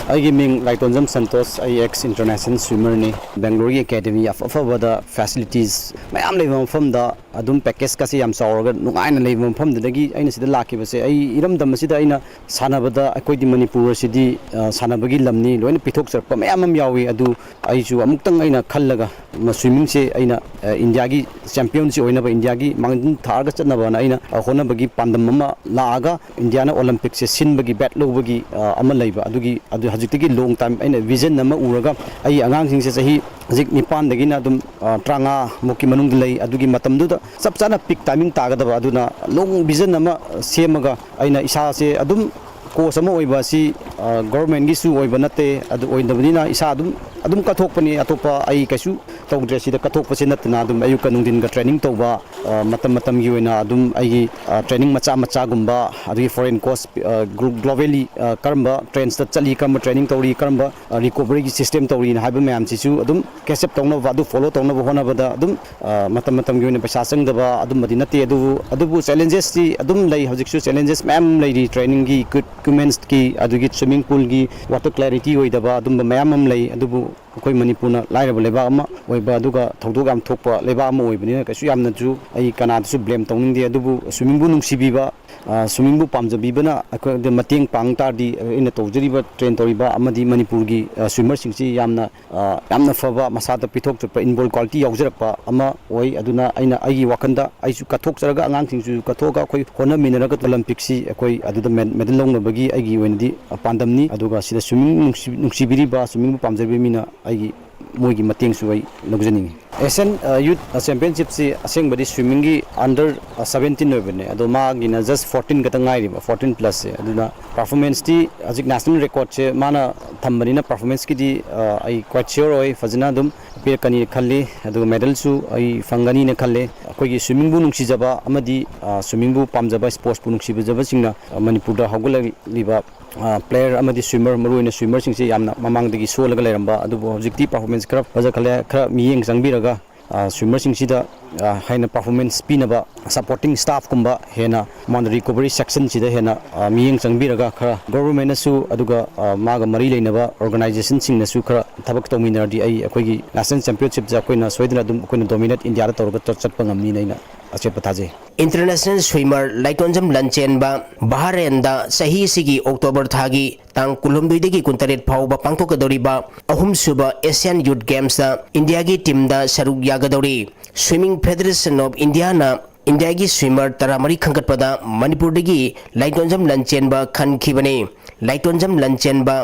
ꯑꯩꯒꯤ ꯃꯤꯡ ꯂꯥꯏꯇꯣꯟꯖꯝ ꯁꯟꯇꯣꯁ, ꯑꯩ ꯑꯦꯛꯁ ꯏꯟꯇꯔꯅꯦꯁꯅꯦꯜ ꯁ꯭ꯋꯤꯃꯔꯅꯤ꯫ ꯕꯦꯡꯒ꯭ꯂꯣꯔꯒꯤ ꯑꯦꯀꯥꯗꯃꯤ ꯑꯐ ꯑꯐꯕꯗ ꯐꯦꯁꯤꯂꯤꯇꯤꯁ ꯃꯌꯥꯝ ꯂꯩꯕ ꯃꯐꯝꯗ ꯑꯗꯨꯝ ꯄꯦꯀꯦꯖꯀꯁꯦ ꯌꯥꯝ ꯆꯥꯎꯔꯒ ꯅꯨꯡꯉꯥꯏꯅ ꯂꯩꯕ ꯃꯐꯝꯗꯨꯗꯒꯤ ꯑꯩꯅ ꯁꯤꯗ ꯂꯥꯛꯈꯤꯕꯁꯦ, ꯑꯩ ꯏꯔꯝꯗꯝ ꯑꯁꯤꯗ ꯑꯩꯅ ꯁꯥꯟꯅꯕꯗ, ꯑꯩꯈꯣꯏꯗꯤ ꯃꯅꯤꯄꯨꯔ ꯑꯁꯤꯗꯤ, ꯑ, ꯁꯥꯟꯅꯕꯒꯤ ꯂꯝꯅꯤ, ꯂꯣꯏꯅ ꯄꯤꯊꯣꯛꯆꯔꯛꯄ ꯃꯌꯥꯝ ꯑꯃ ꯌꯥꯎꯏ꯫ ꯑꯗꯨ ꯑꯩꯁꯨ ꯑꯃꯨꯛꯇꯪ ꯑꯩꯅ ꯈꯜꯂꯒ ꯃ-, ꯁ꯭ꯋꯤꯃꯤꯡꯁꯦ ꯑꯩꯅ, ꯑ, ꯏꯟꯗꯤꯌꯥꯒꯤ ꯆꯦꯝꯄꯤꯌꯟꯁꯤ ꯑꯣꯏꯅꯕ, ꯏꯟꯗꯤꯌꯥꯒꯤ ꯃꯥꯡꯖꯤꯟ ꯊꯥꯔꯒ ꯆꯠꯅꯕꯅ ꯑꯩꯅ, ꯑ, ꯍꯣꯠꯅꯕꯒꯤ ꯄꯥꯟꯗꯝ ꯑꯃ ꯂꯥꯛꯑꯒ ꯏꯟꯗꯤꯌꯥꯅ ꯑꯣꯂꯦꯝꯄꯤꯛꯁꯦ ꯁꯤꯟꯕꯒꯤ ꯕꯦꯠ ꯂꯧꯕꯒꯤ, ꯑ, ꯑꯃ ꯂꯩꯕ꯫ ꯑꯗꯨꯒꯤ, ꯑꯗꯨ ꯍꯧꯖꯤꯛꯇꯒꯤ ꯂꯣꯡ ꯇꯥꯏꯝ ꯑꯩꯅ ꯚꯤꯖꯟ ꯑꯃ ꯎꯔꯒ ꯑꯩ ꯑꯉꯥꯡꯁꯤꯡꯁꯦ ꯆꯍꯤ ꯍꯧꯖꯤꯛ ꯅꯤꯄꯥꯟꯗꯒꯤꯅ ꯑꯗꯨꯝ, ꯑ, ꯇꯔꯥꯃꯉꯥ ꯃꯨꯛꯀꯤ ꯃꯅꯨꯡꯗ ꯂꯩ꯫ ꯑꯗꯨꯒꯤ ꯃꯇꯝꯗꯨꯗ ꯆꯞ ꯆꯥꯅ ꯄꯤꯛ ꯇꯥꯏꯃꯤꯡ ꯇꯥꯒꯗꯕ, ꯑꯗꯨꯅ ꯂꯣꯡ ꯚꯤꯖꯟ ꯑꯃ ꯁꯦꯝꯃꯒ ꯑꯩꯅ ꯏꯁꯥꯁꯦ ꯑꯗꯨꯝ ꯀꯣꯆ ꯑꯃ ꯑꯣꯏꯕ ꯑꯁꯤ ꯒꯣꯔꯃꯦꯟꯒꯤꯁꯨ ꯑꯣꯏꯕ ꯅꯠꯇꯦ꯫ ꯑꯗꯨ ꯑꯣꯏꯗꯕꯅꯤꯅ ꯏꯁꯥ ꯑꯗꯨꯝ ꯑꯗꯨꯝ ꯀꯠꯊꯣꯛꯄꯅꯤ꯫ ꯑꯇꯣꯞꯄ ꯑꯩ ꯀꯩꯁꯨ ꯇꯧꯗ꯭ꯔꯦ꯫ ꯁꯤꯗ ꯀꯠꯊꯣꯛꯄꯁꯦ ꯅꯠꯇꯅ ꯑꯗꯨꯝ ꯑꯌꯨꯛꯀ ꯅꯨꯡꯊꯤꯟꯒ ꯇ꯭ꯔꯦꯅꯤꯡ ꯇꯧꯕ, ꯃꯇꯝ ꯃꯇꯝꯒꯤ ꯑꯣꯏꯅ ꯑꯗꯨꯝ ꯑꯩꯒꯤ ꯇ꯭ꯔꯦꯅꯤꯡ ꯃꯆꯥ ꯃꯆꯥꯒꯨꯝꯕ, ꯑꯗꯒꯤ ꯐꯣꯔꯦꯟ ꯀꯣꯁ, ꯒ꯭ꯂꯣꯕꯦꯜꯂꯤ ꯀꯔꯝꯕ ꯇ꯭ꯔꯦꯟꯁꯇ ꯆꯠꯂꯤ, ꯀꯔꯝꯕ ꯇ꯭ꯔꯦꯅꯤꯡ ꯇꯧꯔꯤ, ꯀꯔꯝꯕ ꯔꯤꯀꯣꯕꯔꯤꯒꯤ ꯁꯤꯁꯇꯦꯝ ꯇꯧꯔꯤꯅ ꯍꯥꯏꯕ ꯃꯌꯥꯝꯁꯤꯁꯨ ꯑꯗꯨꯝ ꯀꯦꯆ ꯑꯞ ꯇꯧꯅꯕ, ꯑꯗꯨ ꯐꯣꯂꯣ ꯇꯧꯅꯕ ꯍꯣꯠꯅꯕꯗ ꯑꯗꯨꯝ ꯃꯇꯝ ꯃꯇꯝꯒꯤ ꯑꯣꯏꯅ ꯄꯩꯁꯥ ꯆꯪꯗꯕ ꯑꯗꯨꯝꯕꯗꯤ ꯅꯠꯇꯦ꯫ ꯑꯗꯨꯕꯨ ꯑꯗꯨꯕꯨ ꯆꯦꯂꯦꯟꯖꯦꯁꯇꯤ ꯑꯗꯨꯝ ꯂꯩ꯫ ꯍꯧꯖꯤꯛꯁꯨ ꯆꯦꯂꯦꯟꯖꯦꯁ ꯃꯌꯥꯝ ꯂꯩꯔꯤ꯫ ꯇ꯭ꯔꯦꯅꯤꯡꯒꯤ ꯏꯀ꯭ꯋꯤꯞꯃꯦꯟꯁꯀꯤ, ꯑꯗꯨꯒꯤ ꯁ꯭ꯋꯤꯃꯤꯡ ꯄꯨꯜꯒꯤ ꯋꯥꯇꯔ ꯀ꯭ꯂꯦꯔꯤꯇꯤ ꯑꯣꯏꯗꯕ ꯑꯗꯨꯝꯕ ꯃꯌꯥꯝ ꯑꯃ ꯂꯩ꯫ ꯑꯗꯨꯕꯨ ꯑꯩꯈꯣꯏ ꯃꯅꯤꯄꯨꯔꯅ ꯂꯥꯏꯔꯕ ꯂꯩꯕꯥꯛ ꯑꯃ ꯑꯣꯏꯕ, ꯑꯗꯨꯒ ꯊꯧꯗꯣꯛ ꯌꯥꯝ ꯊꯣꯛꯄ ꯂꯩꯕꯥꯛ ꯑꯃ ꯑꯣꯏꯕꯅꯤꯅ ꯀꯩꯁꯨ ꯌꯥꯝꯅꯁꯨ ꯑꯩ ꯀꯅꯥꯗꯁꯨ ꯕ꯭ꯂꯦꯝ ꯇꯧꯅꯤꯡꯗꯦ꯫ ꯑꯗꯨꯕꯨ ꯁ꯭ꯋꯤꯃꯤꯡꯕꯨ ꯅꯨꯡꯁꯤꯕꯤꯕ, ꯁ꯭ꯋꯤꯃꯤꯡꯕꯨ ꯄꯥꯝꯖꯕꯤꯕꯅ ꯑꯩꯈꯣꯏꯗ ꯃꯇꯦꯡ ꯄꯥꯡ ꯇꯥꯔꯗꯤ, ꯑꯩꯅ ꯇꯧꯖꯔꯤꯕ, ꯇ꯭ꯔꯦꯟ ꯇꯧꯔꯤꯕ ꯑꯃꯗꯤ ꯃꯅꯤꯄꯨꯔꯒꯤ ꯁ꯭ꯋꯤꯃꯔꯁꯤꯡꯁꯤ ꯌꯥꯝꯅ ꯌꯥꯝꯅ ꯐꯕ, ꯃꯁꯥꯗ ꯄꯤꯊꯣꯛ ꯆꯠꯄ, ꯏꯟꯕꯣꯜ ꯀ꯭ꯋꯥꯂꯤꯇꯤ ꯌꯥꯎꯖꯔꯛꯄ ꯑꯃ ꯑꯣꯏ꯫ ꯑꯗꯨꯅ ꯑꯩꯅ ꯑꯩꯒꯤ ꯋꯥꯈꯜꯗ ꯑꯩꯁꯨ ꯀꯠꯊꯣꯛꯆꯔꯒ ꯑꯉꯥꯡꯁꯤꯡꯁꯨ ꯀꯠꯊꯣꯛꯑꯒ ꯑꯩꯈꯣꯏ ꯍꯣꯠꯅꯃꯤꯟꯅꯔꯒ ꯑꯣꯂꯦꯝꯄꯤꯛꯁꯤ ꯑꯩꯈꯣꯏ ꯑꯗꯨꯗ ꯃꯦ-, ꯃꯦꯗꯜ ꯂꯧꯅꯕꯒꯤ ꯑꯩꯒꯤ ꯑꯣꯏꯅꯗꯤ ꯄꯥꯟꯗꯝꯅꯤ꯫ ꯑꯗꯨꯒ ꯁꯤꯗ ꯁ꯭ꯋꯤꯃꯤꯡ ꯅꯨꯡꯁꯤ-, ꯅꯨꯡꯁꯤꯕꯤꯔꯤꯕ, ꯁ꯭ꯋꯤꯃꯤꯡꯕꯨ ꯄꯥꯝꯖꯕ ꯃꯤꯅ ꯑꯩꯒꯤ ꯃꯣꯏꯒꯤ ꯃꯇꯦꯡꯁꯨ ꯑꯩ ꯂꯧꯖꯅꯤꯡꯉꯤ꯫ ꯑꯦꯁꯤꯌꯥꯟ ꯌꯨꯠ ꯆꯦꯝꯄꯤꯌꯟꯁꯤꯞꯁꯤ ꯑꯁꯦꯡꯕꯗꯤ ꯁ꯭ꯋꯤꯃꯤꯡꯒꯤ ꯑꯟꯗꯔ ꯁꯕꯦꯟꯇꯤꯟ ꯑꯣꯏꯕꯅꯦ, ꯑꯗꯣ ꯃꯥꯒꯤꯅ ꯖꯁ ꯐꯣꯔꯇꯤꯟ ꯈꯛꯇ ꯉꯥꯏꯔꯤꯕ, ꯐꯣꯔꯇꯤꯟ ꯄ꯭ꯂꯁꯁꯦ꯫ ꯑꯗꯨꯅ ꯄꯔꯐꯣꯔꯃꯦꯟꯁꯇꯤ ꯍꯧꯖꯤꯛ ꯅꯦꯁꯅꯦꯜ ꯔꯦꯀꯣꯔꯠꯁꯦ ꯃꯥꯅ ꯊꯝꯕꯅꯤꯅ ꯄꯔꯐꯣꯔꯃꯦꯟꯁꯀꯤꯗꯤ ꯑꯩ ꯀ꯭ꯋꯥꯏꯠ ꯁꯤꯌꯣꯔ ꯑꯣꯏ, ꯐꯖꯅ ꯑꯗꯨꯝ ꯄꯤꯔꯛꯀꯅꯤꯅ ꯈꯜꯂꯤ꯫ ꯑꯗꯨꯒ ꯃꯦꯗꯜꯁꯨ ꯑꯩ ꯐꯪꯒꯅꯤꯅ ꯈꯜꯂꯤ꯫ ꯑꯩꯈꯣꯏꯒꯤ ꯁ꯭ꯋꯤꯃꯤꯡꯕꯨ ꯅꯨꯡꯁꯤꯖꯕ ꯑꯃꯗꯤ ꯁ꯭ꯋꯤꯃꯤꯡꯕꯨ ꯄꯥꯝꯖꯕ, ꯁ꯭ꯄꯣꯔꯠꯁꯄꯨ ꯅꯨꯡꯁꯤꯖꯕꯁꯤꯡꯅ ꯃꯅꯤꯄꯨꯔꯗ ꯍꯧꯒꯠꯂꯛꯂꯤꯕ ꯄ꯭ꯂꯦꯌꯔ ꯑꯃꯗꯤ ꯁ꯭ꯋꯤꯃꯔ, ꯃꯔꯨꯑꯣꯏꯅ ꯁ꯭ꯋꯤꯃꯔꯁꯤꯡꯁꯦ ꯌꯥꯝꯅ ꯃꯃꯥꯡꯗꯒꯤ ꯁꯣꯜꯂꯒ ꯂꯩꯔꯝꯕ, ꯑꯗꯨꯕꯨ ꯍꯧꯖꯤꯛꯇꯤ ꯄꯔꯐꯣꯔꯃꯦꯟꯁ ꯈꯔ ꯐꯖꯈꯠꯂꯦ꯫ ꯈꯔ ꯃꯤꯠꯌꯦꯡ ꯆꯪꯕꯤꯔꯒ ꯁ꯭ꯋꯤꯃꯔꯁꯤꯡꯁꯤꯗ ꯍꯦꯟꯅ ꯄꯔꯐꯣꯔꯃꯦꯟꯁ ꯄꯤꯅꯕ ꯁꯄꯣꯔꯇꯤꯡ ꯁ꯭ꯇꯥꯐꯀꯨꯝꯕ ꯍꯦꯟꯅ ꯃꯉꯣꯟꯗ ꯔꯤꯀꯣꯕꯔꯤ ꯁꯦꯛꯁꯟꯁꯤꯗ ꯍꯦꯟꯅ ꯃꯤꯠꯌꯦꯡ ꯆꯪꯕꯤꯔꯒ ꯈꯔ ꯒꯣꯕꯔꯃꯦꯟꯅꯁꯨ ꯑꯗꯨꯒ ꯃꯥꯒ ꯃꯔꯤ ꯂꯩꯅꯕ ꯑꯣꯔꯒꯅꯥꯏꯖꯦꯁꯟꯁꯤꯡꯅꯁꯨ ꯈꯔ ꯊꯕꯛ ꯇꯧꯃꯤꯟꯅꯔꯗꯤ ꯑꯩ ꯑꯩꯈꯣꯏꯒꯤ ꯅꯦꯁꯅꯦꯜ ꯆꯦꯝꯄꯤꯌꯟꯁꯤꯞꯁꯦ ꯑꯩꯈꯣꯏꯅ ꯁꯣꯏꯗꯅ ꯑꯗꯨꯝ ꯑꯩꯈꯣꯏꯅ ꯗꯣꯃꯤꯅꯦꯠ ꯏꯟꯗꯤꯌꯥꯗ ꯇꯧꯔꯒ ꯆꯠ-, ꯆꯠꯄ ꯉꯝꯅꯤꯅ ꯑꯩꯅ ꯑꯆꯦꯠꯄ ꯊꯥꯖꯩ꯫ ꯏꯟꯇꯔꯅꯦꯁꯅꯦꯜ ꯁ꯭ꯋꯤꯃꯔ ꯂꯥꯏꯇꯣꯟꯖꯝ ꯂꯟꯆꯦꯟꯕ ꯕꯍꯔꯦꯟꯗ ꯆꯍꯤꯁꯤꯒꯤ ꯑꯣꯛꯇꯣꯕꯔ ꯊꯥꯒꯤ ꯇꯥꯡ ꯀꯨꯟꯍꯨꯝꯗꯣꯏꯗꯒꯤ ꯀꯨꯟꯇꯔꯦꯠ ꯐꯥꯎꯕ ꯄꯥꯡꯊꯣꯛꯀꯗꯧꯔꯤꯕ ꯑꯍꯨꯝꯁꯨꯕ ꯑꯦꯁꯤꯌꯥꯟ ꯌꯨꯠ ꯒꯦꯝꯁꯇ ꯏꯟꯗꯤꯌꯥꯒꯤ ꯇꯤꯝꯗ ꯁꯔꯨꯛ ꯌꯥꯒꯗꯧꯔꯤ꯫ ꯁ꯭ꯋꯤꯃꯤꯡ ꯐꯦꯗꯔꯦꯁꯟ ꯑꯣꯐ ꯏꯟꯗꯤꯌꯥꯅ ꯏꯟꯗꯤꯌꯥꯒꯤ ꯁ꯭ꯋꯤꯃꯔ ꯇꯔꯥꯃꯔꯤ ꯈꯟꯒꯠꯄꯗ ꯃꯅꯤꯄꯨꯔꯗꯒꯤ ꯂꯥꯏꯇꯣꯟꯖꯝ ꯂꯟꯆꯦꯟꯕ ꯈꯟꯈꯤꯕꯅꯤ꯫ ꯂꯥꯏꯇꯣꯟꯖꯝ ꯂꯟꯆꯦꯟꯕ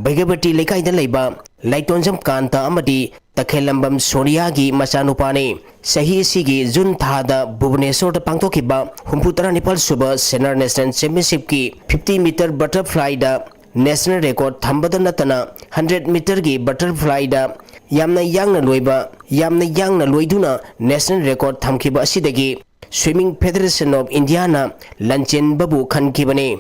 ꯚꯩꯒꯕꯇꯤ ꯂꯩꯀꯥꯏꯗ ꯂꯩꯕ ꯂꯥꯏꯇꯣꯟꯖꯝ ꯀꯥꯟꯇ ꯑꯃꯗꯤ ꯇꯈꯦꯜꯂꯝꯕꯝ ꯁꯣꯅꯤꯌꯥꯒꯤ ꯃꯆꯥꯅꯨꯄꯥꯅꯤ꯫ ꯆꯍꯤ ꯑꯁꯤꯒꯤ ꯖꯨꯟ ꯊꯥꯗ ꯚꯨꯕꯅꯦꯁꯣꯔꯗ ꯄꯥꯡꯊꯣꯛꯈꯤꯕ ꯍꯨꯝꯐꯨ ꯇꯔꯥꯅꯤꯄꯥꯜ ꯁꯨꯕ ꯁꯦꯅꯤꯌꯔ ꯅꯦꯁꯅꯦꯜ ꯆꯦꯝꯄꯤꯌꯟꯁꯤꯞꯀꯤ ꯐꯤꯐꯇꯤ ꯃꯤꯇꯔ ꯕꯇꯔꯐ꯭ꯂꯥꯏꯗ ꯅꯦꯁꯅꯦꯜ ꯔꯦꯀꯣꯔꯗ ꯊꯝꯕꯗ ꯅꯠꯇꯅ ꯍꯟꯗ꯭ꯔꯦꯠ ꯃꯤꯇꯔꯒꯤ ꯕꯇꯔꯐ꯭ꯂꯥꯏꯗ ꯌꯥꯝꯅ ꯌꯥꯡꯅ ꯂꯣꯏꯕ, ꯌꯥꯝꯅ ꯌꯥꯡꯅ ꯂꯣꯏꯗꯨꯅ ꯅꯦꯁꯅꯦꯜ ꯔꯦꯀꯣꯔꯗ ꯊꯝꯈꯤꯕ ꯑꯁꯤꯗꯒꯤ Swimming Federation of Indiaꯅ ꯂꯟꯆꯦꯟꯕꯕꯨ ꯈꯟꯈꯤꯕꯅꯤ꯫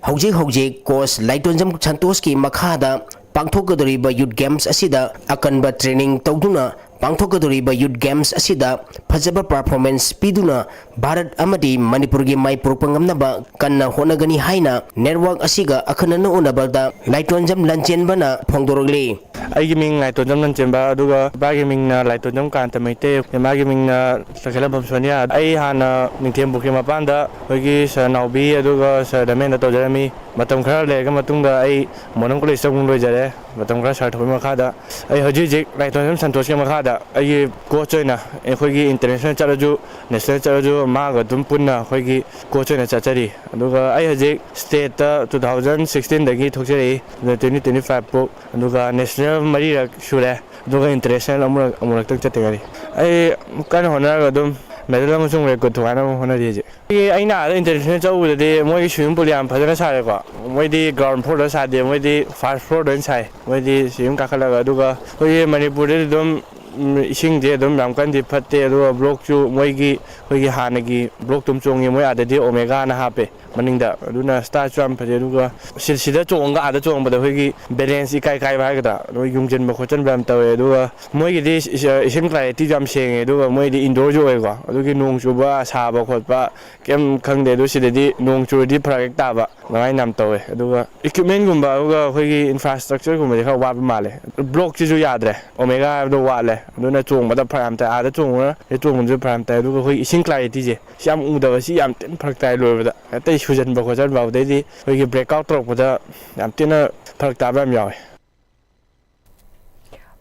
ꯍꯧꯖꯤꯛ ꯍꯧꯖꯤꯛ ꯀꯣꯆ ꯂꯥꯏꯇꯣꯟꯖꯝ ꯁꯟꯇꯣꯁꯀꯤ ꯃꯈꯥꯗ ꯄꯥꯡꯊꯣꯛꯀꯗꯧꯔꯤꯕ ꯌꯨꯠ ꯒꯦꯝꯁ ꯑꯁꯤꯗ ꯑꯀꯟꯕ ꯇ꯭ꯔꯦꯅꯤꯡ ꯇꯧꯗꯨꯅ ꯄꯥꯡꯊꯣꯛꯀꯗꯧꯔꯤꯕ ꯌꯨꯠ ꯒꯦꯝꯁ ꯑꯁꯤꯗ ꯐꯖꯕ ꯄꯔꯐꯣꯔꯃꯦꯟꯁ ꯄꯤꯗꯨꯅ ꯚꯥꯔꯠ ꯑꯃꯗꯤ ꯃꯅꯤꯄꯨꯔꯒꯤ ꯃꯥꯏ ꯄꯨꯔꯛꯄ ꯉꯝꯅꯕ ꯀꯟꯅ ꯍꯣꯠꯅꯒꯅꯤ ꯍꯥꯏꯅ ꯅꯦꯠꯋꯥꯔꯛ ꯑꯁꯤꯒ ꯑꯈꯟꯅꯅ ꯎꯅꯕꯗ ꯂꯥꯏꯇꯣꯟꯖꯝ ꯂꯟꯆꯦꯟꯕꯅ ꯐꯣꯡꯗꯣꯔꯛꯂꯤ꯫ ꯑꯩꯒꯤ ꯃꯤꯡ ꯂꯥꯏꯇꯣꯟꯖꯝ ꯂꯟꯆꯦꯟꯕ, ꯑꯗꯨꯒ ꯏꯄꯥꯒꯤ ꯃꯤꯡꯅ ꯂꯥꯏꯇꯣꯟꯖꯝ ꯀꯥꯟꯇ ꯃꯩꯇꯩ, ꯏꯃꯥꯒꯤ ꯃꯤꯡꯅ ꯇꯈꯦꯜꯂꯝꯕꯝ ꯁꯣꯅꯤꯌꯥ꯫ ꯑꯩ ꯍꯥꯟꯅ ꯅꯤꯡꯊꯦꯝꯄꯣꯛꯀꯤ ꯃꯄꯥꯟꯗ ꯑꯩꯈꯣꯏꯒꯤ ꯁꯥꯔ ꯅꯥꯎꯕꯤ ꯑꯗꯨꯒ ꯁꯥꯔ ꯗꯃꯦꯟꯗ ꯇꯧꯖꯔꯝꯃꯤ꯫ ꯃꯇꯝ ꯈꯔ ꯂꯩꯔꯒ ꯃꯇꯨꯡꯗ ꯑꯩ ꯃꯣꯗꯔꯟ ꯀꯣꯂꯦꯖꯇ ꯑꯃꯨꯛ ꯂꯣꯏꯖꯔꯦ꯫ ꯃꯇꯝ ꯈꯔ ꯁꯥꯔ ꯊꯧꯕꯒꯤ ꯃꯈꯥꯗ ꯑꯩ ꯍꯧꯖꯤꯛ ꯍꯧꯖꯤꯛ ꯂꯥꯏꯇꯣꯟꯖꯝ ꯁꯟꯇꯣꯁꯀꯤ ꯃꯈꯥꯗ ꯑꯩꯒꯤ ꯀꯣꯆ ꯑꯣꯏꯅ ꯑꯩꯈꯣꯏꯒꯤ ꯏꯟꯇꯔꯅꯦꯁꯅꯦꯜ ꯆꯠꯂꯁꯨ, ꯅꯦꯁꯅꯦꯜ ꯆꯠꯂꯁꯨ ꯃꯥꯒ ꯑꯗꯨꯝ ꯄꯨꯟꯅ ꯑꯩꯈꯣꯏꯒꯤ ꯀꯣꯆ ꯑꯣꯏꯅ ꯆꯠꯆꯔꯤ꯫ ꯑꯗꯨꯒ ꯑꯩ ꯍꯧꯖꯤꯛ ꯁ꯭ꯇꯦꯠꯇ ꯇꯨ ꯊꯥꯎꯖꯟ ꯁꯤꯛꯁꯇꯤꯟꯗꯒꯤ ꯊꯣꯛꯆꯔꯛꯏ, ꯑꯗꯨꯅ ꯇ꯭ꯋꯦꯟꯇꯤ ꯇ꯭ꯋꯦꯟꯇꯤ ꯐꯥꯏꯚ ꯐꯥꯎ꯫ ꯑꯗꯨꯒ ꯅꯦꯁꯅꯦꯜ ꯃꯔꯤꯔꯛ ꯁꯨꯔꯦ, ꯑꯗꯨꯒ ꯏꯟꯇꯔꯅꯦꯁꯅꯦꯜ ꯑꯃꯨꯔꯛ, ꯑꯃꯨꯔꯛꯇꯪ ꯆꯠꯇ ꯉꯥꯏꯔꯤ꯫ ꯑꯩ ꯀꯟꯅ ꯍꯣꯠꯅꯔꯒ ꯑꯗꯨꯝ ꯃꯦꯗꯜ ꯑꯃꯁꯨꯡ ꯔꯦꯀꯣꯔꯗ ꯊꯨꯒꯥꯏꯅꯕ ꯍꯣꯠꯅꯔꯤ ꯍꯧꯖꯤꯛ꯫ ꯑꯩ, ꯑꯩꯅ ꯑꯥꯗ ꯏꯟꯇꯔꯅꯦꯁꯅꯦꯜ ꯆꯠꯂꯨꯕꯗꯗꯤ ꯃꯣꯏꯒꯤ ꯁ꯭ꯋꯤꯃꯤꯡ ꯄꯨꯜ ꯌꯥꯝ ꯐꯖꯅ ꯁꯥꯔꯦꯀꯣ꯫ ꯃꯣꯏꯗꯤ ꯒ꯭ꯔꯥꯎꯟ ꯐ꯭ꯂꯣꯔꯗ ꯁꯥꯗꯦ, ꯃꯣꯏꯗꯤ ꯐꯥꯔꯁ ꯐ꯭ꯂꯣꯔꯗ ꯑꯣꯏꯅ ꯁꯥꯏ꯫ ꯃꯣꯏꯗꯤ ꯁ꯭ꯋꯤꯃꯤꯡ ꯀꯥꯈꯠꯂꯒ, ꯑꯗꯨꯒ ꯑꯩꯈꯣꯏꯒꯤ ꯃꯅꯤꯄꯨꯔꯗꯗꯤ ꯑꯗꯨꯝ, ꯎꯝ, ꯏꯁꯤꯡꯁꯦ ꯑꯗꯨꯝ ꯌꯥꯝ ꯀꯟꯅꯗꯤ ꯐꯠꯇꯦ, ꯑꯗꯨꯒ ꯕ꯭ꯂꯣꯛꯁꯨ ꯃꯣꯏꯒꯤ, ꯑꯩꯈꯣꯏꯒꯤ ꯍꯥꯟꯅꯒꯤ ꯕ꯭ꯂꯣꯛꯇꯨꯝ ꯆꯣꯡꯉꯤ, ꯃꯣꯏ ꯑꯥꯗꯗꯤ ꯑꯣꯃꯦꯒꯥꯅ ꯍꯥꯞꯄꯦ ꯃꯅꯤꯡꯗ, ꯑꯗꯨꯅ ꯁ꯭ꯇꯥꯏꯜꯁꯨ ꯌꯥꯝ ꯐꯖꯩ꯫ ꯑꯗꯨꯒ ꯁꯤ-, ꯁꯤꯗ ꯆꯣꯡꯉꯒ ꯑꯥꯗ ꯆꯣꯡꯕꯗ ꯑꯩꯈꯣꯏꯒꯤ ꯕꯦꯂꯦꯟꯁ ꯏꯀꯥꯏ ꯀꯥꯏꯕ ꯍꯥꯏꯒꯗ꯭ꯔꯥ, ꯑꯗꯨꯒ ꯌꯨꯡꯁꯤꯟꯕ ꯈꯣꯠꯆꯟꯕ ꯌꯥꯝ ꯇꯧꯋꯦ꯫ ꯑꯗꯨꯒ ꯃꯣꯏꯒꯤꯗꯤ ꯏꯁ-, ꯏꯁꯤꯡ ꯀ꯭ꯂꯥꯔꯤꯇꯤꯁꯨ ꯌꯥꯝ ꯁꯦꯡꯉꯦ, ꯑꯗꯨꯒ ꯃꯣꯏꯗꯤ ꯏꯟꯗꯣꯔꯁꯨ ꯑꯣꯏꯀꯣ, ꯑꯗꯨꯒꯤ ꯅꯣꯡ ꯆꯨꯕ, ꯁꯥꯕ ꯈꯣꯠꯄ ꯀꯩꯝ ꯈꯪꯗꯦ꯫ ꯑꯗꯨ ꯁꯤꯗꯗꯤ ꯅꯣꯡ ꯆꯨꯔꯗꯤ ꯐꯔꯛ ꯍꯦꯛ ꯇꯥꯕ, ꯑꯗꯨꯃꯥꯏꯅ ꯌꯥꯝ ꯇꯧꯋꯦ꯫ ꯑꯗꯨꯒ ꯏꯀ꯭ꯋꯤꯞꯃꯦꯟꯒꯨꯝꯕ, ꯑꯗꯨꯒ ꯑꯩꯈꯣꯏꯒꯤ ꯏꯟꯐ꯭ꯔꯥꯁ꯭ꯇ꯭ꯔꯛꯆꯔꯒꯨꯝꯕꯁꯦ ꯈꯔ ꯋꯥꯠꯄ ꯃꯥꯜꯂꯦ꯫ ꯕ꯭ꯂꯣꯛꯁꯤꯁꯨ ꯌꯥꯗ꯭ꯔꯦ, ꯑꯣꯃꯦꯒꯥ ꯍꯥꯏꯕꯗꯣ ꯋꯥꯠꯂꯦ, ꯑꯗꯨꯅ ꯆꯣꯡꯕꯗ ꯐꯔꯛ ꯌꯥꯝ ꯇꯥꯏ꯫ ꯑꯥꯗ ꯆꯣꯡꯕꯅ ꯁꯤꯗ ꯆꯣꯡꯕꯗꯨꯁꯨ ꯐꯔꯛ ꯌꯥꯝ ꯇꯥꯏ꯫ ꯑꯗꯨꯒ ꯑꯩꯈꯣꯏ ꯏꯁꯤꯡ ꯀ꯭ꯂꯥꯔꯤꯇꯤꯁꯦ ꯁꯤ ꯌꯥꯝ ꯎꯗꯕ, ꯁꯤ ꯌꯥꯝ ꯊꯤꯅ ꯐꯔꯛ ꯇꯥꯏ ꯂꯣꯏꯕꯗ꯫ ꯑꯇꯩ ꯁꯨꯖꯟꯕ ꯈꯣꯠꯆꯟꯕ, ꯑꯗꯩꯗꯤ ꯑꯩꯈꯣꯏꯒꯤ ꯕ꯭ꯔꯦꯛ ꯑꯥꯎꯠ ꯇꯧꯔꯛꯄꯗ ꯌꯥꯝ ꯊꯤꯅ ꯐꯔꯛ ꯇꯥꯕ ꯌꯥꯝ ꯌꯥꯎꯋꯦ꯫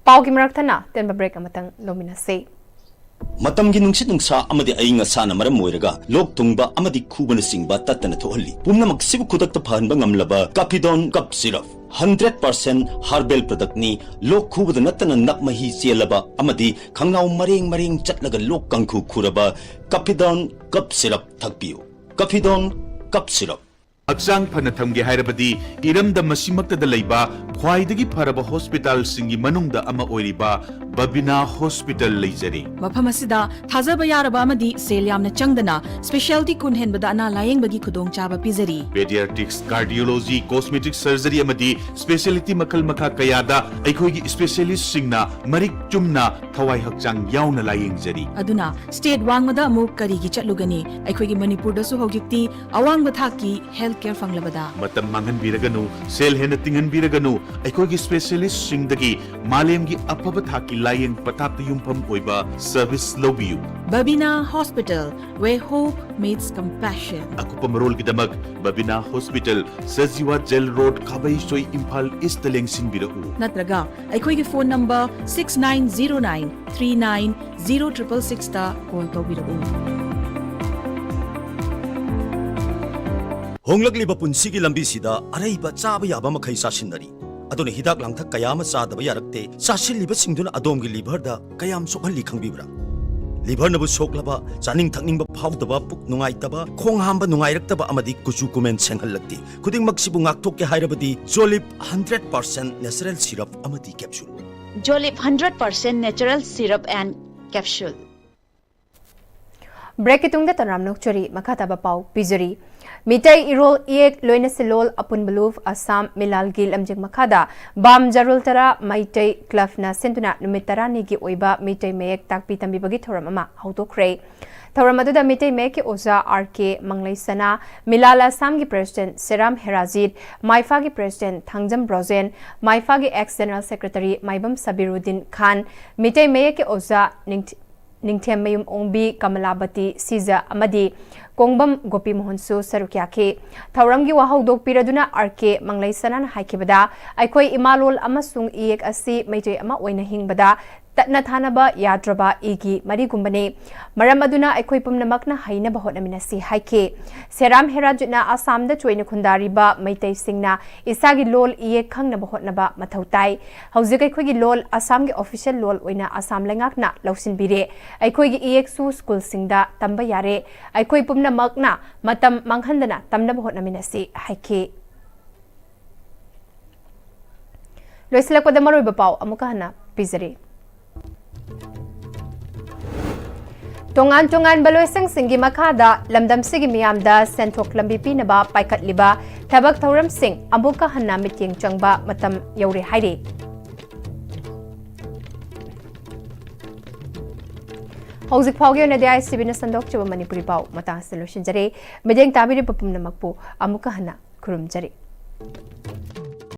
ꯄꯥꯎꯒꯤ ꯃꯔꯛ ꯊꯠꯅ ꯇꯦꯟꯕ ꯕ꯭ꯔꯦꯛ ꯑꯃꯇꯪ ꯂꯧꯃꯤꯟꯅꯁꯤ꯫ ꯃꯇꯝꯒꯤ ꯅꯨꯡꯁꯤꯠ ꯅꯨꯡꯁꯥ ꯑꯃꯗꯤ ꯑꯏꯪ ꯑꯁꯥꯅ ꯃꯔꯝ ꯑꯣꯏꯔꯒ ꯂꯣꯛ ꯊꯨꯡꯕ ꯑꯃꯗꯤ ꯈꯨꯕꯅꯆꯤꯡꯕ ꯇꯠꯇꯅ ꯊꯣꯛꯍꯜꯂꯤ꯫ ꯄꯨꯝꯅꯃꯛꯁꯤꯕꯨ ꯈꯨꯗꯛꯇ ꯐꯍꯟꯕ ꯉꯝꯂꯕ ꯀꯥꯐꯤꯗꯣꯟ ꯀꯞ ꯁꯤꯔꯞ, ꯍꯟꯗ꯭ꯔꯦꯠ ꯄꯥꯔꯁꯦꯟ ꯍꯥꯔꯕꯦꯜ ꯄ꯭ꯔꯗꯛꯅꯤ꯫ ꯂꯣꯛ ꯈꯨꯕꯗ ꯅꯠꯇꯅ ꯅꯞ ꯃꯍꯤ ꯆꯦꯜꯂꯕ ꯑꯃꯗꯤ ꯈꯪꯅꯥꯎ ꯃꯔꯦꯡ ꯃꯔꯦꯡ ꯆꯠꯂꯒ ꯂꯣꯛ ꯀꯥꯡꯈꯨ ꯈꯨꯔꯕ ꯀꯥꯐꯤꯗꯣꯟ ꯀꯞ ꯁꯤꯔꯞ ꯊꯛꯄꯤꯌꯨ꯫ ꯀꯥꯐꯤꯗꯣꯟ ꯀꯞ ꯁꯤꯔꯞ꯫ ꯍꯛꯆꯥꯡ ꯐꯅ ꯊꯝꯒꯦ ꯍꯥꯏꯔꯕꯗꯤ ꯏꯔꯝꯗꯝ ꯑꯁꯤꯃꯛꯇꯗ ꯂꯩꯕ ꯈ꯭ꯋꯥꯏꯗꯒꯤ ꯐꯔꯕ ꯍꯣꯁꯄꯤꯇꯥꯜꯁꯤꯡꯒꯤ ꯃꯅꯨꯡꯗ ꯑꯃ ꯑꯣꯏꯔꯤꯕ ꯕꯕꯤꯅꯥ ꯍꯣꯁꯄꯤꯇꯥꯜ ꯂꯩꯖꯔꯤ꯫ ꯃꯐꯝ ꯑꯁꯤꯗ ꯊꯥꯖꯕ ꯌꯥꯔꯕ ꯑꯃꯗꯤ ꯁꯦꯜ ꯌꯥꯝꯅ ꯆꯪꯗꯅ ꯁ꯭ꯄꯦꯁꯤꯌꯦꯜꯇꯤ ꯀꯨꯟ ꯍꯦꯟꯕꯗ ꯑꯅꯥ ꯂꯥꯌꯦꯡꯕꯒꯤ ꯈꯨꯗꯣꯡꯆꯥꯕ ꯄꯤꯖꯔꯤ꯫ ꯄꯦꯗꯤꯌꯥꯇ꯭ꯔꯤꯛꯁ, ꯀꯥꯔꯗꯤꯑꯣꯂꯣꯖꯤ, ꯀꯣꯁꯃꯦꯇꯤꯛ ꯁꯔꯖꯔꯤ ꯑꯃꯗꯤ ꯁ꯭ꯄꯦꯁꯤꯌꯦꯂꯤꯇꯤ ꯃꯈꯜ ꯃꯈꯥ ꯀꯌꯥꯗ ꯑꯩꯈꯣꯏꯒꯤ ꯁ꯭ꯄꯦꯁꯤꯌꯦꯂꯤꯁꯁꯤꯡꯅ ꯃꯔꯤꯛ ꯆꯨꯝꯅ ꯊꯋꯥꯏ ꯍꯛꯆꯥꯡ ꯌꯥꯎꯅ ꯂꯥꯌꯦꯡꯖꯔꯤ꯫ ꯑꯗꯨꯅ ꯁ꯭ꯇꯦꯠ ꯋꯥꯡꯃꯗ ꯑꯃꯨꯛ ꯀꯔꯤꯒꯤ ꯆꯠꯂꯨꯒꯅꯤ? ꯑꯩꯈꯣꯏꯒꯤ ꯃꯅꯤꯄꯨꯔꯗꯁꯨ ꯍꯧꯖꯤꯛꯇꯤ ꯑꯋꯥꯡꯕ ꯊꯥꯛꯀꯤ ꯍꯦꯜꯊ ꯀꯦꯌꯔ ꯐꯪꯂꯕꯗ꯫ ꯃꯇꯝ ꯃꯥꯡꯍꯟꯕꯤꯔꯒꯅꯨ, ꯁꯦꯜ ꯍꯦꯟꯅ ꯇꯤꯡꯍꯟꯕꯤꯔꯒꯅꯨ, ꯑꯩꯈꯣꯏꯒꯤ ꯁ꯭ꯄꯦꯁꯤꯌꯦꯂꯤꯁ꯭ꯠꯁꯤꯡꯗꯒꯤ ꯃꯥꯂꯦꯝꯒꯤ ꯑꯐꯕ ꯊꯥꯛꯀꯤ ꯂꯥꯌꯦꯡ ꯄꯊꯥꯞꯇ ꯌꯨꯝꯐꯝ ꯑꯣꯏꯕ ꯁꯔꯚꯤꯁ ꯂꯧꯕꯤꯌꯨ꯫ Babina hospital, where hope meets compassion. ꯑꯀꯨꯞꯄ ꯃꯔꯣꯜꯒꯤꯗꯃꯛ Babina hospital, Sajiwa jail road, Khabeisoi, Imphal ꯏꯁ꯭ꯠꯇ ꯂꯦꯡꯁꯤꯟꯕꯤꯔꯛꯎ꯫ ꯅꯠꯇ꯭ꯔꯒ ꯑꯩꯈꯣꯏꯒꯤ phone number six nine zero nine three nine zero triple sixꯇ ꯀꯣꯜ ꯇꯧꯕꯤꯔꯛꯎ꯫ ꯍꯣꯡꯂꯛꯂꯤꯕ ꯄꯨꯟꯁꯤꯒꯤ ꯂꯝꯕꯤꯁꯤꯗ ꯑꯔꯩꯕ ꯆꯥꯕ ꯌꯥꯕ ꯃꯈꯩ ꯆꯥꯁꯤꯟꯅꯔꯤ꯫ ꯑꯗꯨꯅ ꯍꯤꯗꯥꯛ ꯂꯥꯡꯊꯛ ꯀꯌꯥ ꯑꯃ ꯆꯥꯗꯕ ꯌꯥꯔꯛꯇꯦ꯫ ꯆꯥꯁꯤꯜꯂꯤꯕꯁꯤꯡꯗꯨꯅ ꯑꯗꯣꯝꯒꯤ ꯂꯤꯚꯔꯗ ꯀꯌꯥꯝ ꯁꯣꯛꯍꯜꯂꯤ ꯈꯪꯕꯤꯕ꯭ꯔꯥ? ꯂꯤꯚꯔꯅꯕꯨ ꯁꯣꯛꯂꯕ, ꯆꯥꯅꯤꯡ ꯊꯛꯅꯤꯡꯕ ꯐꯥꯎꯗꯕ, ꯄꯨꯛ ꯅꯨꯡꯉꯥꯏꯇꯕ, ꯈꯣꯡ ꯍꯥꯝꯕ ꯅꯨꯡꯉꯥꯏꯔꯛꯇꯕ ꯑꯃꯗꯤ ꯀꯨꯆꯨ ꯀꯨꯃꯦꯟ ꯁꯦꯡꯍꯜꯂꯛꯇꯦ꯫ ꯈꯨꯗꯤꯡꯃꯛꯁꯤꯕꯨ ꯉꯥꯛꯊꯣꯛꯀꯦ ꯍꯥꯏꯔꯕꯗꯤ ꯖꯣꯂꯤꯞ hundred percent natural syrup ꯑꯃꯗꯤ capsule꯫ Jolip hundred percent natural syrup and capsule. ꯕ꯭ꯔꯦꯛꯀꯤ ꯇꯨꯡꯗ ꯇꯔꯥꯝꯅ ꯑꯣꯛꯆꯔꯤ꯫ ꯃꯈꯥ ꯇꯥꯕ ꯄꯥꯎ ꯄꯤꯖꯔꯤ꯫ ꯃꯤꯇꯩ ꯏꯔꯣꯜ ꯏꯌꯦꯛ ꯂꯣꯏꯅ ꯁꯤꯂꯣꯜ ꯑꯄꯨꯟꯕ ꯂꯨꯞ ꯑꯁꯥꯝ ꯃꯤꯂꯥꯜꯒꯤ ꯂꯝꯖꯤꯡ ꯃꯈꯥꯗ ꯕꯥꯝ ꯖꯔꯨꯜ ꯇꯔꯥ ꯃꯩꯇꯩ ꯀ꯭ꯂꯕꯅ ꯁꯤꯟꯗꯨꯅ ꯅꯨꯃꯤꯠ ꯇꯔꯥꯅꯤꯒꯤ ꯑꯣꯏꯕ ꯃꯤꯇꯩ ꯃꯌꯦꯛ ꯇꯥꯛꯄꯤ ꯇꯝꯕꯤꯕꯒꯤ ꯊꯧꯔꯝ ꯑꯃ ꯍꯧꯗꯣꯛꯈ꯭ꯔꯦ꯫ ꯊꯧꯔꯝ ꯑꯗꯨꯗ ꯃꯤꯇꯩ ꯃꯌꯦꯛꯀꯤ ꯑꯣꯖꯥ ꯑꯥꯔ ꯀꯦ ꯃꯪꯂꯩꯁꯅꯥ, ꯃꯤꯂꯥꯜ ꯑꯁꯥꯝꯒꯤ ꯄ꯭ꯔꯦꯁꯤꯗꯦꯟꯠ ꯁꯦꯔꯥꯝ ꯍꯦꯔꯥꯖꯤꯠ, ꯃꯥꯏꯐꯥꯒꯤ ꯄ꯭ꯔꯦꯁꯤꯗꯦꯟꯠ ꯊꯥꯡꯖꯝ ꯕ꯭ꯔꯣꯖꯦꯟ, ꯃꯥꯏꯐꯥꯒꯤ ex general secretary Maibam Sabiruddin Khan, Meitei ꯃꯌꯦꯛꯀꯤ ꯑꯣꯖꯥ ꯅꯤꯡꯊ-, ꯅꯤꯡꯊꯦꯝꯃꯌꯨꯝ ꯑꯣꯡꯕꯤ ꯀꯃꯂꯥꯕꯇꯤ ꯁꯤꯖ ꯑꯃꯗꯤ ꯀꯣꯡꯕꯝ ꯒꯣꯄꯤꯃꯣꯍꯟꯁꯨ ꯁꯔꯨꯛ ꯌꯥꯈꯤ꯫ ꯊꯧꯔꯝꯒꯤ ꯋꯥꯍꯧꯗꯣꯛ ꯄꯤꯔꯗꯨꯅ ꯑꯥꯔ ꯀꯦ ꯃꯪꯂꯩꯁꯅꯥꯅ ꯍꯥꯏꯈꯤꯕꯗ, ꯑꯩꯈꯣꯏ ꯏꯃꯥꯂꯣꯜ ꯑꯃꯁꯨꯡ ꯏꯌꯦꯛ ꯑꯁꯤ ꯃꯩꯇꯩ ꯑꯃ ꯑꯣꯏꯅ ꯍꯤꯡꯕꯗ ꯇꯠꯅ ꯊꯥꯅꯕ ꯌꯥꯗ꯭ꯔꯕ ꯏꯒꯤ ꯃꯔꯤꯒꯨꯝꯕꯅꯤ꯫ ꯃꯔꯝ ꯑꯗꯨꯅ ꯑꯩꯈꯣꯏ ꯄꯨꯝꯅꯃꯛꯅ ꯍꯩꯅꯕ ꯍꯣꯠꯅꯃꯤꯟꯅꯁꯤ ꯍꯥꯏꯈꯤ꯫ ꯁꯦꯔꯥꯝ ꯍꯦꯔꯥꯖꯤꯠꯅ ꯑꯁꯥꯝꯗ ꯆꯣꯏꯅ ꯈꯨꯟꯗꯥꯔꯤꯕ ꯃꯩꯇꯩꯁꯤꯡꯅ ꯏꯁꯥꯒꯤ ꯂꯣꯜ ꯏꯌꯦꯛ ꯈꯪꯅꯕ ꯍꯣꯠꯅꯕ ꯃꯊꯧ ꯇꯥꯏ꯫ ꯍꯧꯖꯤꯛ ꯑꯩꯈꯣꯏꯒꯤ ꯂꯣꯜ ꯑꯁꯥꯝꯒꯤ ꯑꯣꯐꯤꯁꯤꯌꯦꯜ ꯂꯣꯜ ꯑꯣꯏꯅ ꯑꯁꯥꯝ ꯂꯩꯉꯥꯛꯅ ꯂꯧꯁꯤꯟꯕꯤꯔꯦ꯫ ꯑꯩꯈꯣꯏꯒꯤ ꯏꯌꯦꯛꯁꯨ ꯁ꯭ꯀꯨꯜꯁꯤꯡꯗ ꯇꯝꯕ ꯌꯥꯔꯦ꯫ ꯑꯩꯈꯣꯏ ꯄꯨꯝꯅꯃꯛꯅ ꯃꯇꯝ ꯃꯥꯡꯍꯟꯗꯅ ꯇꯝꯅꯕ ꯍꯣꯠꯅꯃꯤꯟꯅꯁꯤ ꯍꯥꯏꯈꯤ꯫ ꯂꯣꯏꯁꯤꯜꯂꯛꯄꯗ ꯃꯔꯨꯑꯣꯏꯕ ꯄꯥꯎ ꯑꯃꯨꯛꯀ ꯍꯟꯅ ꯄꯤꯖꯔꯤ꯫ ꯇꯣꯉꯥꯟ ꯇꯣꯉꯥꯟꯕ ꯂꯣꯏꯁꯪꯁꯤꯡꯒꯤ ꯃꯈꯥꯗ ꯂꯝꯗꯝꯁꯤꯒꯤ ꯃꯤꯌꯥꯝꯗ ꯁꯦꯟꯊꯣꯛ ꯂꯝꯕꯤ ꯄꯤꯅꯕ ꯄꯥꯏꯈꯠꯂꯤꯕ ꯊꯕꯛ ꯊꯧꯔꯝꯁꯤꯡ ꯑꯃꯨꯛꯀ ꯍꯟꯅ ꯃꯤꯠꯌꯦꯡ ꯆꯪꯕ ꯃꯇꯝ ꯌꯧꯔꯦ ꯍꯥꯏꯔꯤ꯫ ꯍꯧꯖꯤꯛ ꯐꯥꯎꯒꯤ ꯑꯣꯏꯅꯗꯤ ꯑꯥꯏ ꯁꯤ ꯕꯤꯅ ꯁꯟꯗꯣꯛꯆꯕ ꯃꯅꯤꯄꯨꯔꯤ ꯄꯥꯎ ꯃꯇꯥꯡ ꯑꯁꯤꯗ ꯂꯣꯏꯁꯤꯟꯖꯔꯦ꯫ ꯃꯤꯠꯌꯦꯡ ꯇꯥꯕꯤꯔꯤꯕ ꯄꯨꯝꯅꯃꯛꯄꯨ ꯑꯃꯨꯛꯀ ꯍꯟꯅ ꯈꯨꯔꯨꯝꯖꯔꯤ꯫